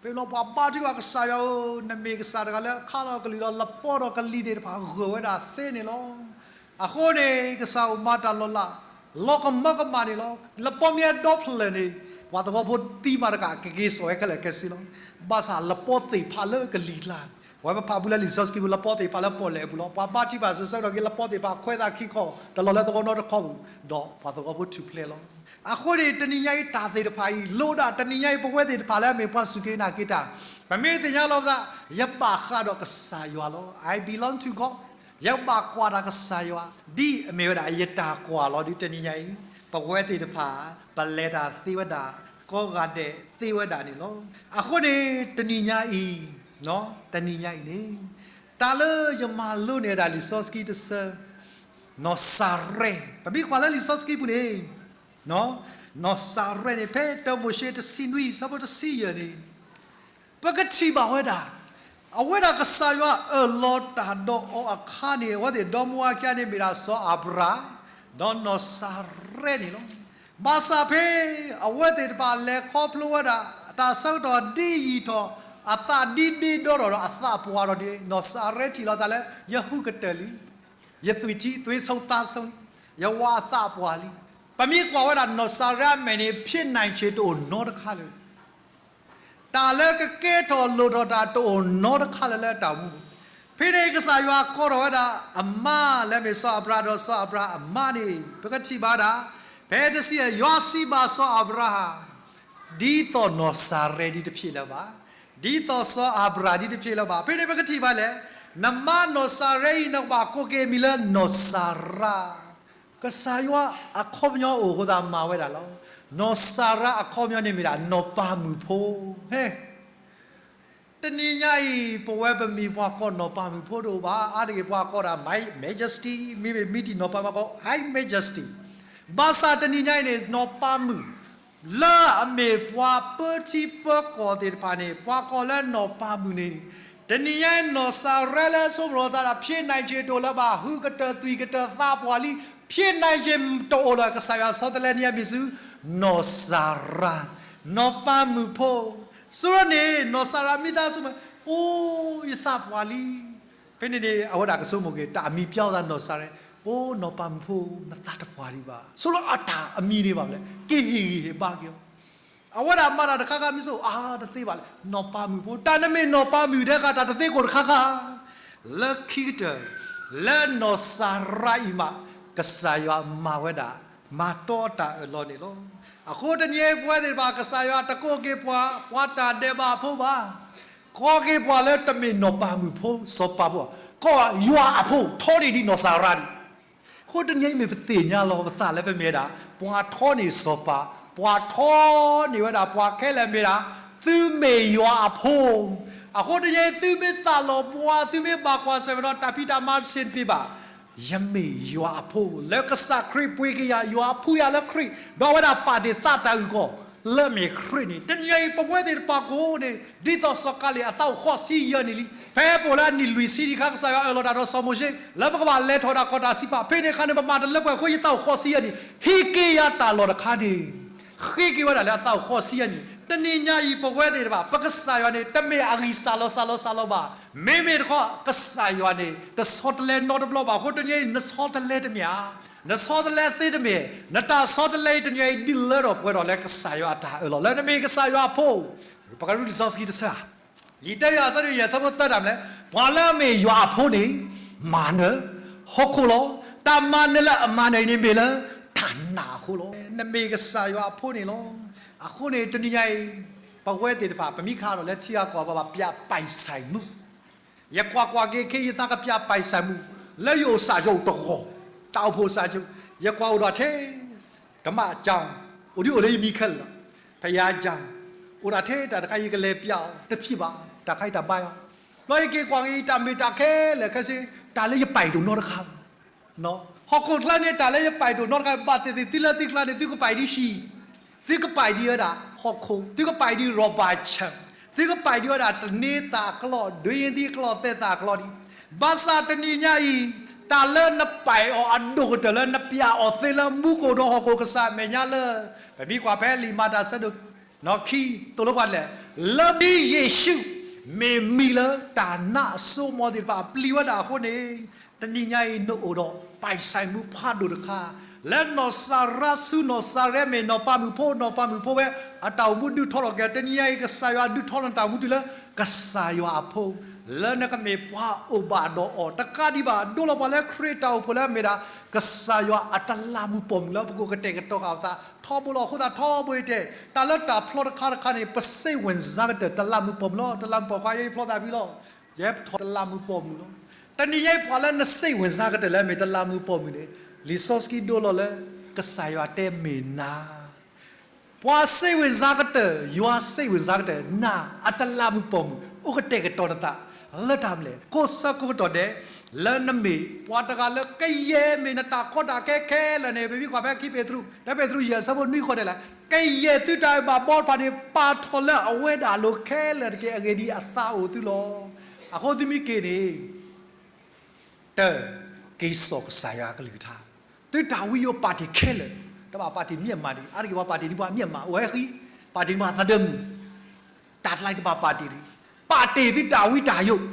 ဖဲလီၤပှၤဘါထုကဖၣ် ကစၢ်ယွၤဧၢ, နမ့ၢ်ကစၢ်တဂၤလၢအခါလီၤကလံၤဒီး လပီဒီးကလံၤသ့ၣ်တဖၣ်ဂၢၢ်ဝဲဒၣ်သ့န့ၣ်လီၤ. အဃိန့ၣ် ကစၢ်အိၣ်မၤတၢ်လီၤလး လီၤကမၢကမၣ်န့ၣ်လီၤ. လပီမ့ၢ်အဲၣ်ဒိးဖျၢၣ်န့ၣ် ပှၤသဝီဖိသံမးတကး ကက့ၤစိာ်ဝဲခဲလၢာ်ခဲဆ့လီၤ. ဘၣ်ဆၣ်လပီသ့ၣ်ဖးလၢကလံၤကျါ, ပဝဲပဖးဘူးလၢလံာ်စီဆှံပူၤ လပီသ့ၣ်ဖးလၢပီၣ်လဲၣ်အပူၤလီၤ. ပှၤဘါထုကဖၣ်စၢၤဆၢကတီၢ်က့ၤ လပီသ့ၣ်ဖးခွဲးသးခံခီ တလီၤလၢသဝီနီတခီပူၤ, ဒီးပှၤသဝီဖိထူၣ်ဖျဲးလီၤ. အဃိန့ၣ် တနံၤညါအံၤတၢ်သ့ၣ်တဖၣ်အံၤ လိၣ်ဒၣ်တနံၤညါအံၤ ပဝဲသ့ၣ်တဖၣ်လၢအမ့ၢ်ပှၤစူၢ်က့ၤနာ်က့ၤတၢ်, ပမ့ၢ်သ့ၣ်ညါလီၤပသး, ယဘၣ်ဃးဒီးကစၢ်ယွၤလီၤ. I belong to God. ယဘၣ်ကွၢ်တၢ်ကစၢ်ယွၤ, ဒ်အမ့ၢ်ဝဲဒၣ်ယတၢ်ကွၢ်လီၤဒုးတနံၤညါအံၤ, ပဝဲသ့ၣ်တဖၣ် ပလဲၤတၢ်သ့ဝဲဒၣ်, ကိးဂၤဒဲးသ့ဝဲဒၣ်န့ၣ်လီၤ. အဃိန့ၣ် တနံၤညါအံၤ, တနံၤညါအံၤန့ၣ်, တၢ်လၢယမၤလိန့ၢ်ဒၣ်လံာ်စီဆှံတဆၢ, နီၢ်စၤရဲ, ပမ့ၢ်ကွၢ်လၢလံာ်စီဆှံပူၤန့ၣ်, နီၢ်စၤရဲန့ၣ် ဖဲတၢမိၤၡ့တဆံနွံ ဆၢဖိတဆံယဲၢ်န့ၣ်, ပကထံၣ်ဘၣ်ဝဲဒၣ်, အဝဲဒၣ်ကစၢ်ယွၤအၢၣ်လီၤတၢ်ဒီးအီၤအခါန့ၣ် အဝဲသ့ၣ်ဒီမါဝၤခံဂၤန့ၣ်မ့ၢ်ဒၣ်စီၤအၤဘြၤဟၣ်, ဒီးနီၢ်စၤရဲန့ၣ်လီၤ. ဘၣ်ဆၣ်ဖဲ အဝဲသ့ၣ်တဖၣ်လဲၤခီဖျိဝဲဒၣ် အတၢ်ဆၢကတီၢ်ဒ်ယံာ်ထီၣ်, အသးဒ်ဒ့ဒီထီၣ်ဒီးအသးပှၢ်ထီၣ်န့ၣ် နီၢ်စၤရဲထံၣ်လီၤသးလၢ ယဟုကတၢၢ်လံ, ယသွံၣ်ထံ သွေးဆုံးသားဆုံး, ယဝၤအသးပှၢ်လံ. ပမ့ၢ်ကွၢ်ဝဲဒၣ်နီၢ်စၤရဲအမဲာ်န့ၣ် ဖြစ်နိုင်ခြေ တအိၣ်နီတခါလၢ တၢ်လၢကကဲထီၣ်လိၣ်ထီၣ်တၢ်တအိၣ်နီတခါလၢၤလၢတၢ်မူပူၤ, ဖဲန့ၣ်ကစၢ်ယွၤကိးထီၣ်ဝဲဒၣ်အမါလၢအမ့ၢ်စီၤအၤဘြၤဟၣ်ဒီးစီၤအၤဘြၤဟၣ်အမါန့ၣ် ပကထံၣ်ဘၣ်ဒၣ်, ဖဲတဆံယဲၢ် ယွၤစံးဘၣ်စီၤအၤဘြၤဟၣ်, ဒ်သိးနီၢ်စၤရဲဒ်တဖြစ်လၢၤဘၣ်, ဒ်သိးစီၤအၤဘြၤဟၣ်ဒ်တဖြစ်လၢၤဘၣ်. ဖဲန့ၣ်ပကထံၣ်ဘၣ်လဲၣ်, နမါနီၢ်စၤရဲအံၤ နကဘၣ်ကိးက့ၤအမံၤလၢနီၢ်စၤရါ ကစၢ်ယွၤအခီပညီအိၣ်အဃိသတးမၤဝဲဒၣ်လီၤ. နီၢ်စၤရါအခီပညီန့ၣ်မ့ၢ်ဒၣ်နီၢ်ပၤမုၣ်ဖိ, ဟဲ, တနံၤညါအံၤ ပဝဲပမံၤပှၤကိးနီၢ်ပၤမုၣ်ဖိတအိၣ်ဘၣ်, အါတက့ၢ်ပှၤကိးဒၣ် My Majesty, မ့မ့ၢ်မံၤတံၢ်နီၢ်ပၤမုၣ်ကိး High Majesty. ဘၣ်ဆၣ်တနံၤညါအံၤန့ၣ် နီၢ်ပၤမုၣ် လၢအမ့ၢ်ပှၤပၢထံပၢကီၢ်သ့ၣ်တဖၣ်န့ၣ် ပှၤကိးလၢနီၢ်ပၤမုၣ်န့ၣ်, တနံၤညါအံၤ နီၢ်စၤရါလၢဆိကမိၣ်လီၤသးဒီး ဖြစ်နိုင်ခြေ တအိၣ်လၢၤဘၣ်, ဟုကတၢၢ်သွံၣ်ကတၢၢ်သးပှၢ်လံ, ဖြစ်နိုင်ခြေ တအိၣ်လၢၤ, ကစၢ်ယွၤဆီတလဲန့ၢ်အမံၤဆူ နီၢ်စၤရါ, နီၢ်ပၤမုၣ်ဖိ. ဆိန့ၣ် နီၢ်စၤရါမံသးဆိကမိၣ်, အိ ယသးပှၢ်လံ. ဖဲန့ၣ်န့ၣ် အဝဲဒၣ်ကဆိကမိၣ်က့ၤ တၢ်အမံၤပျီသးနီၢ်စၤရါ, အိ နီၢ်ပၤမုၣ်ဖိ, နသးတပှၢ်ဒံးဘၣ်. ဆိလၢအတၢ်အမံၤန့ၣ်ဘၣ်လဲၣ်, က့ၤဟ့ၣ်ဂံၢ်ဟ့ၣ်ဘါက့ၤအီၤ. အဝဲဒၣ်မၤတၢ်တခါခါမ့ၢ်ဆိ အါတသ့ဘၣ်လဲၣ်, နီၢ်ပၤမုၣ်ဖိ, တၢ်နမ့ၢ်နီၢ်ပၤမုၣ်ထဲဃာ် တၢ်တသ့ကိၣ်တခါခါ လၢခံကတၢၢ် လၢနီၢ်စၤရါအံၤမး ကစၢ်ယွၤမၤဝဲဒၣ် မၤတီတၢ်အၢၣ်လီၤန့ၣ်လီၤ. အဃိတနံၤအံၤပဝဲသ့ၣ်တဖၣ် ကစၢ်ယွၤတကိးက့ၤပှၤ ပှၤတၢ်ဒဲးဘးဖိဘၣ်. ကိးက့ၤပှၤလၢတမ့ၢ်နီၢ်ပၤမုၣ်ဖိ စီၤပၤဖိ, ကိးယွၤအဖိ ထီန့ၢ်ဒံးနီၢ်စၤရါဒံး. အဃိတနံၤအံၤမ့ၢ်ပသ့ၣ်ညါလီၤပသးလၢပမ့ၢ်ဝဲဒၣ် ပှၤထီန့ၢ်စီၤပၤ, ပှၤထီန့ၢ်ဝဲဒၣ်ပှၤခဲလၢာ်မ့ၢ်ဒၣ် သုမ့ၢ်ယွၤအဖိ. အဃိတနံၤအံၤ သုမ့ၢ်သးလီၤဘှါ သုမ့ၢ်ဘၣ်ကွၢ်ဆၢၣ်မဲာ်ဒီးတၢ်ဖံးတၢ်မၤတဆံးတပ့ၤဘၣ်, ယမ့ၢ်ယွၤအဖိ, လၢကစၢ်ခရံာ်ပှ့ၤက့ၤယၤ, ယွၤဖှူယၤလၢခရံာ်, ဒီးအဝဲဒၣ်ပာ်တ့ၢ်သးတၢ်အုၣ်ကီၤ လၢအမ့ၢ်ခရံာ်န့ၣ်, တနံၤအံၤ ပဝဲသ့ၣ်တဖၣ်ကိးန့ၣ် ဒ်သိးစီၤကၤလ့းအသးအိၣ်ဃိးဆံယဲၢ်နံၣ်လံ, ဖဲပအိၣ်လၢအနံၣ်လွံၢ်ဆံတခါ ကစၢ်ယွၤအၢၣ်လီၤတၢ်ဒီးစီၤမိၤၡ့ လၢပကဘၣ်လဲၤထီၣ်ဒၣ်ကီၢ်တၢ်စံးပာ်, ဖဲန့ၣ်အခါန့ၣ် ပမၤတလၢပှဲၤအဃိ ယသးအိၣ်ဃိးဆံယဲၢ်နံၣ်, ဟ့ၣ်က့ၤယၤတၢ်လီၢ်တခါန့ၣ် ဃ့က့ၤဝဲဒၣ်လၢအသးအိၣ်ဃိးဆံယဲၢ်နံၣ်, တနံၤညါအံၤ ပဝဲသ့ၣ်တဖၣ် ပကစၢ်ယွၤန့ၣ် တမ့ၢ်အဂံၢ်စၢ်လီၤစၢ်လီၤစၢ်လီၤဘၣ်, မ့မ့ၢ်တခီ ကစၢ်ယွၤန့ၣ် တဆီတလဲနီတဘျီဘၣ်အဃိ တနံၤအံၤ နဆီတလဲတမ့ၢ်ဧါ, နဆီတလဲသ့တမ့ၢ်, နတၢ်ဆီတလဲအံၤတနံၤအံၤ ဒုးလၢထီၣ်ပှဲၤထီၣ်လၢကစၢ်ယွၤအတၢ်အၢၣ်လီၤ လၢနမ့ၢ်ကစၢ်ယွၤအဖိ, ပကရူၢ်လံာ်စီဆှံတဆၢ လံာ်တၢယွၤအဆၢဒိၣ်ယဲၢ်ဆၢဖိသၢတၢ်မနုၤလဲၣ်, ပှၤလၢအမ့ၢ်ယွၤအဖိန့ၣ် မၤနၢၤ ဟီၣ်ခိၣ်လီၤ. တၢ်မၤနၢၤလၢအမၤနၢၤအံၤန့ၣ်မ့ၢ်လၢ တၢ်နာ်အဃိလီၤ. နမ့ၢ်ကစၢ်ယွၤအဖိန့ၣ်လီၤ. အဃိန့ၣ် တနံၤညါအံၤ ပဝဲသ့ၣ်တဖၣ် ပမ့ၢ်ခးထီၣ်လၢထံဂၤကီၢ်ဂၤ ပဘၣ်ပျၢ်ပိုင်ဆိုင်မှု, ယကွၢ်ကွၢ်က့ၤခဲအံၤ ယသးကပျၢ်ပိုင်ဆိုင်မှု လၢယအိၣ်စၢ်ယိၣ်တဂီၢ်, တၢ်အိၣ်ဖှိၣ်စၢ်ယိၣ်, ယကွၢ်အိၣ်ဒီးထဲ ဓမ္မကျောင်း အိၣ်ဒ်အိၣ်လၢယမံၤခဲလၢာ်လီၤ. ဘုရားကျောင်း အိၣ်ဒၣ်ထဲတၢ်တခါ ယကလဲၤပျၢ်အီၤတဖျၢၣ်ဘၣ်, တၢ်ခါအံၤတၢ်ဘါယွၤ, ဘျီယက့ၤကွၢ်က့ၤ တၢ်မ့ၢ်တၢ်ခဲလၢာ်ခဲဆ့ တၢ်လၢယပာ်ဒိၣ်နီတခါ ဟီၣ်ခိၣ်ချါန့ၣ် တၢ်လၢယပာ်ဒိၣ်နီတခါ ဘၣ်သ့ၣ်သ့ၣ် သုလၢသုကျါန့ၣ် သုကပာ်ဒ်ဟံၣ်, သုကပာ်ဒ်ဝဲဒၣ်ဟီၣ်ခိၣ်, သုကပာ်ဒ် ရဘၣ်ဆၣ်, သုကပာ်ဒ်ဝဲဒၣ်တန့သးအကျီၢ်, ဒွံယသံအကျီၢ် သဲသးအကျီၢ်ဒံး. ဘၣ်ဆၣ်တနံၤညါအံၤ တၢ်လၢနပာ်အီၤအဒိၣ်ကတၢၢ်လၢနပျၢ်အီၤသ့လၢမူခိၣ်ဒီးဟီၣ်ခိၣ် ကစၢ်အမဲာ်ညါလၢ ပမ့ၢ်ကွၢ်ဖဲလံာ်မၤတၢ်ဆၢဒိၣ် နီၢ်ခံ သိၣ်လိပှၤဒ်လဲၣ်, လၢမံၤယ့ၣ်ၡူး မ့ၢ်မံၤလၢတၢ်နးအစိအမီၤသ့ၣ်တဖၣ် ပျံၤဝဲဒၣ်အဃိန့ၣ်, တနံၤညါအံၤ နအိၣ်ဒီးပိုင်ဆိုင်မှု ဖးဒိၣ်တခါ လၢနီၢ်စၤရါဆူ နီၢ်စၤရါမ့ၢ်နီၢ်ပၤမုၣ်ဖိ, နီၢ်ပၤမုၣ်ဖိဝဲ အတၢ်အိၣ်မူဒုးထီလီၤက့ၤ, တနံၤညါအံၤ ကစၢ်ယွၤဒုးထီလီၤနတၢ်အိၣ်မူတုၤလၢ ကစၢ်ယွၤအဖိ လၢနကမ့ၢ်ပှၤအိၣ်ဘၣ်ဒီးအီၤ တကးဒံးဘၣ် ဒိလီၤပှၤလၢခရံာ်တၢ်အိၣ်ဖှိၣ်လၢအမ့ၢ်ဒၣ် ကစၢ်ယွၤအတလးမူပိာ်မုၣ်လၢပကအိၣ်ကတဲာ်ကတီၤဃာ်အသး ထီဘိလီၤ. အဃိသတးထီဘိတဲ တၢ်လၢတၢ်ဖျီတခါတခါန့ၣ် ပစိတ်ဝင်စားကတၢၢ် တလးမူပိာ်မုၣ်လီၤ. တလးမူပိာ်ခွါ ယဖျီသးဖဲလီၤ. ယဲပထီၣ်တလးမူပိာ်မုၣ်လီၤ. တနံၤညါအံၤ ပှၤလၢနစိတ်ဝင်စားကတၢၢ်လၢအမ့ၢ် တလးမူပိာ်မုၣ်န့ၣ် လံာ်စီဆှံဒိလီၤလၢ ကစၢ်ယွၤတဲမ့ၢ်နၤ ပှၤစိတ်ဝင်စားကတၢၢ် ယွၤစိတ်ဝင်စားကတၢၢ် နၤအတလးမူပိာ်မုၣ် အိၣ်ကတဲာ်ကတီၤနသး လၢတၢ်မနုၤလဲၣ်. ကိးဆၢကိးကတီၢ်ဒဲး လၢနမ့ၢ်ပှၤတဂၤလၢကယဲၢ်မ့ၢ်နတၢ်ကီတၢ်ခဲခဲလၢာ်န့ၣ် ပမ့ၢ်ကွၢ်ဖဲခံပ့းတရူး တၢပ့းတရူးယဲၢ်ဆၢဖိနွံဃီဒဲးလၢ ကယဲၢ်သုတၢ်အုၣ်ဘၣ်ဘီတဖၣ်န့ၣ် ပာ်ထီၣ်လၢအဝဲဒၣ်အလိၤခဲလၢာ်တက့ၢ်. အဂ့ၢ်ဒ်အံၤ အသးအိၣ်သုလီၤ. အဃိသုမ့ၢ်က့ၤန့ၣ် တၢ, က့ၤစိာ်ကစၢ်ယွၤအကလုၢ်ကထါ, သုတၢ်ဝံယိၤပာ်တ့ၢ်ခဲလၢာ်, တဘၣ်ပာ်တ့ၢ်မံၤအမးဒံး, အါတက့ၢ်ပှၤပာ်တ့ၢ်ဒံးပှၤမံၤအမး အိၣ်ဟဲဃံ, ပာ်တ့ၢ်ဒံးပှၤသးဒၢမုၣ်, တၢ်ကျါတဘၣ်ပာ်တ့ၢ်ဒံး, ပာ်တ့ၢ်သုတၢ်ဝံတၢ်ယိး,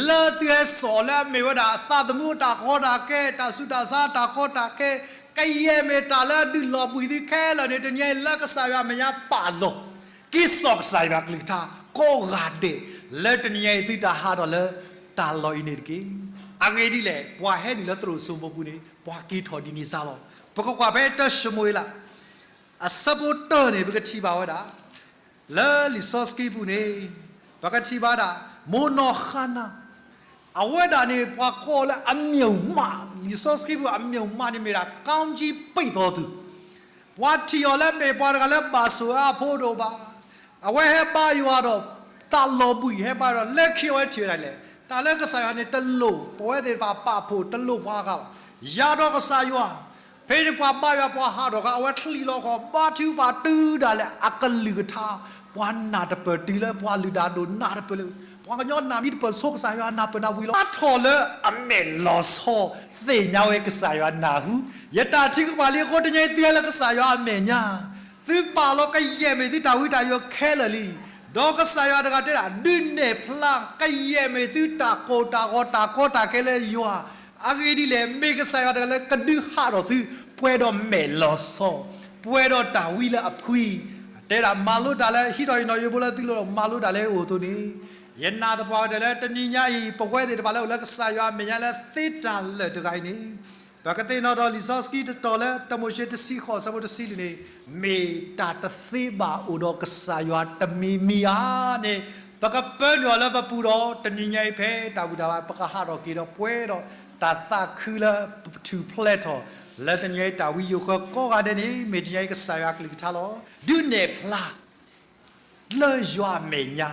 လၢသုဟဲစိာ်လၢအမ့ၢ်ဝဲဒၣ် သးသမူတၢ်ကီတၢ်ခဲ, တၢ်ဆူးတၢ်ဆါတၢ်ကီတၢ်ခဲ, ကယဲၢ်မ့ၢ်တၢ်လၢအဒုးလီၤဘှံးသုခဲလၢာ်န့ၣ် တနံၤအံၤလၢကစၢ်ယွၤအမဲာ်ညါပာ်လီၤ က့ၤစိာ်ကစၢ်ယွၤအကလုၢ်ကထါ ကိးဂၤဒဲး, လၢတနံၤညါအံၤသုတၢ်ဟးထီၣ်လၢတၢ်လီၢ်အံၤန့ၣ်တက့ၢ်. အဂ့ၢ်ဒ်လဲၣ်, ပှၤဟဲနုာ်လၢသရိာ်စိမိၤပူၤန့ၣ် ပှၤက့ၤထီၣ်ဒ်န့ၣ်စ့ၢ်လီၤ. ပကကွၢ်ဖဲတၢၡမူၤအ့လး အဆၢဖိတၢန့ၣ် ပကထံၣ်ဘၣ်ဝဲဒၣ်, လၢလံာ်စီဆှံပူၤန့ၣ် ပကထံၣ်ဘၣ်ဒၣ် မိၢ်နီၢ်ဃါနၤ အဝဲဒၣ်န့ၣ် ပှၤကိးလၢအမျုးမး, လံာ်စီဆှံပူၤအမျုးမးန့ၣ်မ့ၢ်ဒၣ် ကောင်းကြီးပိတ်သောသူ, ပှၤထံၣ်အီၤလၢမ့ၢ်ပှၤတဂၤလၢဘၣ်ဆိၣ်အါအဖိတအိၣ်ဘၣ်, အဝဲဟဲဘါယွၤဒီး သးလီၤဘှံး ဟဲဘါယွၤဒီး လၢခံအဝဲထံၣ်ဝဲဒၣ်လဲၣ်, တၢ်လၢကစၢ်ယွၤန့ၣ်တလိၣ် ပဝဲသ့ၣ်တဖၣ်ပာ်ဖှိၣ် တလိၣ်ပှၤဂၤဘၣ်, ယၤဒီးကစၢ်ယွၤ ဖဲန့ၣ်ပှၤဘါယွၤပှၤဟးထီၣ်အခါ အဝဲချံးလီၤခီၣ် ဘါထုကဖၣ်တုၤဒၣ်လဲာ်အကလုၢ်ကထါ, ပှၤနၢ်တပၢၢ်တုၤလၢပှၤလုၢ်တၢ်ဒိၣ်နၢ်တပၢၢ်လၢ ပှၤကညီနၢ်မံၤတပၢၢ်ဆိကစၢ်ယွၤနၢ်ပၢၢ်နၢ်ဝံၤလီၤ. ဟးထီၣ်လၢအမဲာ်လီၤဆီ သ့ၣ်ညါဝဲကစၢ်ယွၤနၢ်ဟူ, ယတၢ်ထုကဖၣ်လံအဃိ တနံၤအံၤသုဟဲလၢကစၢ်ယွၤအမဲာ်ညါ, သုပာ်လီၤကယဲၢ်မ့ၢ်သုတၢ်ဝံတၢ်ယိးခဲလၢာ်လံ. ဒီးကစၢ်ယွၤတဂၤတဲဒၣ် ဒုးနဲၣ်ဖျါ ကယဲၢ်မ့ၢ်သုတၢ်ကိၢ်တၢ်ဂီၤတၢ်ကီတၢ်ခဲလၢယွၤ, အဂ့ၢ်ဒ်လဲၣ်, မ့ၢ်ကစၢ်ယွၤတဂၤလၢကဒုးဟးထီၣ်သု ပှဲၤဒီးမဲာ်လီၤဆီ, ပှဲၤဒီးတၢ်ဝံလၢအဖှံ, တဲဒၣ်မၤလိတၢ်လၢဟံးထီၣ်ယနီၣ်ယိးဘိလၢသုလိၤဒီး မၤလိတၢ်လၢအအိၣ်အသိးန့ၣ်, ယနာ်သပှၢ်ကတၢၢ်လၢတနံၤညါအံၤ ပဝဲသ့ၣ်တဖၣ်လၢအိၣ်လၢကစၢ်ယွၤအမဲာ်ညါလၢသ့တၢ်လၢာ်တဂၤအံၤန့ၣ် ပကသ့ၣ်နီၣ်ဒီးလံာ်စီဆှံတတီၤလၢ တၢမိၤၡ့တဆံဃိး အဆၢဖိတဆံလွံၢ်န့ၣ်, မ့ၢ်တၢ်တသ့ဘၣ်အိၣ်ဒီးကစၢ်ယွၤတမံၤမံၤဧါန့ၣ်, ပကပၢနုာ်အီၤလၢပပူၤဒီး တနံၤညါအံၤဖဲတၢ်ဘူၣ်တၢ်ဘါ ပကဟးထီၣ်က့ၤဒီးပှဲၤဒီး တၢ်သးခုလၢပထူၣ်ဖျဲးထီၣ် လၢတနံၤညါအံၤတၢ်ဝံယိးဃၢကိးဂၤဒဲးန့ၣ် မ့ၢ်တနံၤညါအံၤကစၢ်ယွၤအကလုၢ်ကထါလီၤ. ဒုးနဲၣ်ဖျါ လၢယွၤအမဲာ်ညါ,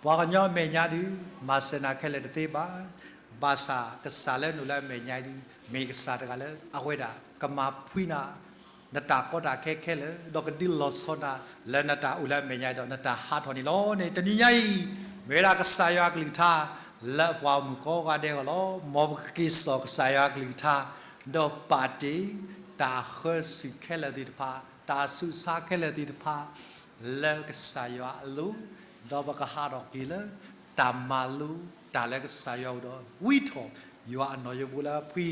ပှၤကညီအမဲာ်ညါဒုး မၤစၢၤနၤခဲလၢာ်တသ့ဘၣ်. ဘၣ်ဆၣ်ကစၢ်လၢနအိၣ်လၢအမဲာ်ညါအံၤဒုး မ့ၢ်ကစၢ်တဂၤလၢ အဝဲဒၣ်ကမၤဖှံနၤ နတၢ်ကီတၢ်ခဲခဲလၢာ် ဒီးကဒုးလီၤဆီနၤ လၢနတၢ်အိၣ်လၢအမဲာ်ညါအံၤဒီးနတၢ်ဟးထီၣ်န့ၣ်လီၤန့ၣ် တနံၤညါအံၤ မ့ၢ်ဝဲဒၣ်ကစၢ်ယွၤအကလုၢ်ကထါ လၢအပှၤဂီၢ်မုၢ်ကိးဂၤဒဲးအဂီၢ်လီၤ. မ်ပကက့ၤစိာ်ကစၢ်ယွၤအကလုၢ်ကထါ ဒီးပာ်တ့ၢ် တၢ်ဃၢဆူၣ်ခဲလၢာ်သ့ၣ်တဖၣ် တၢ်ဆူးဆါခဲလၢာ်သ့ၣ်တဖၣ် လၢကစၢ်ယွၤအလိၤ, ဒီးပကဟးထီၣ်က့ၤလၢ တၢ်မၤလိ တၢ်လၢကစၢ်ယွၤအိၣ်ဒီး ဝံထီၣ် ယွၤအနီၣ်ယိးဘိလၢအဖှံ,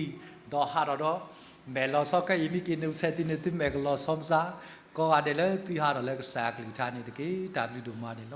ဒီးဟးထီၣ်ဒီး မဲာ်လီၤဆီခဲအံၤ မ့ၢ်က့ၤနုာ်ဆဲးသုန့ၣ် သုမဲာ်ကလီၤဆီမစါ, ကိးဂၤဒဲးလၢသုဟးထီၣ်လၢကစၢ်အကလုၢ်ကထါန့ၣ်တက့ၢ်. တၢ်ဘျုးဒိၣ်မးန့ၣ်လီၤ.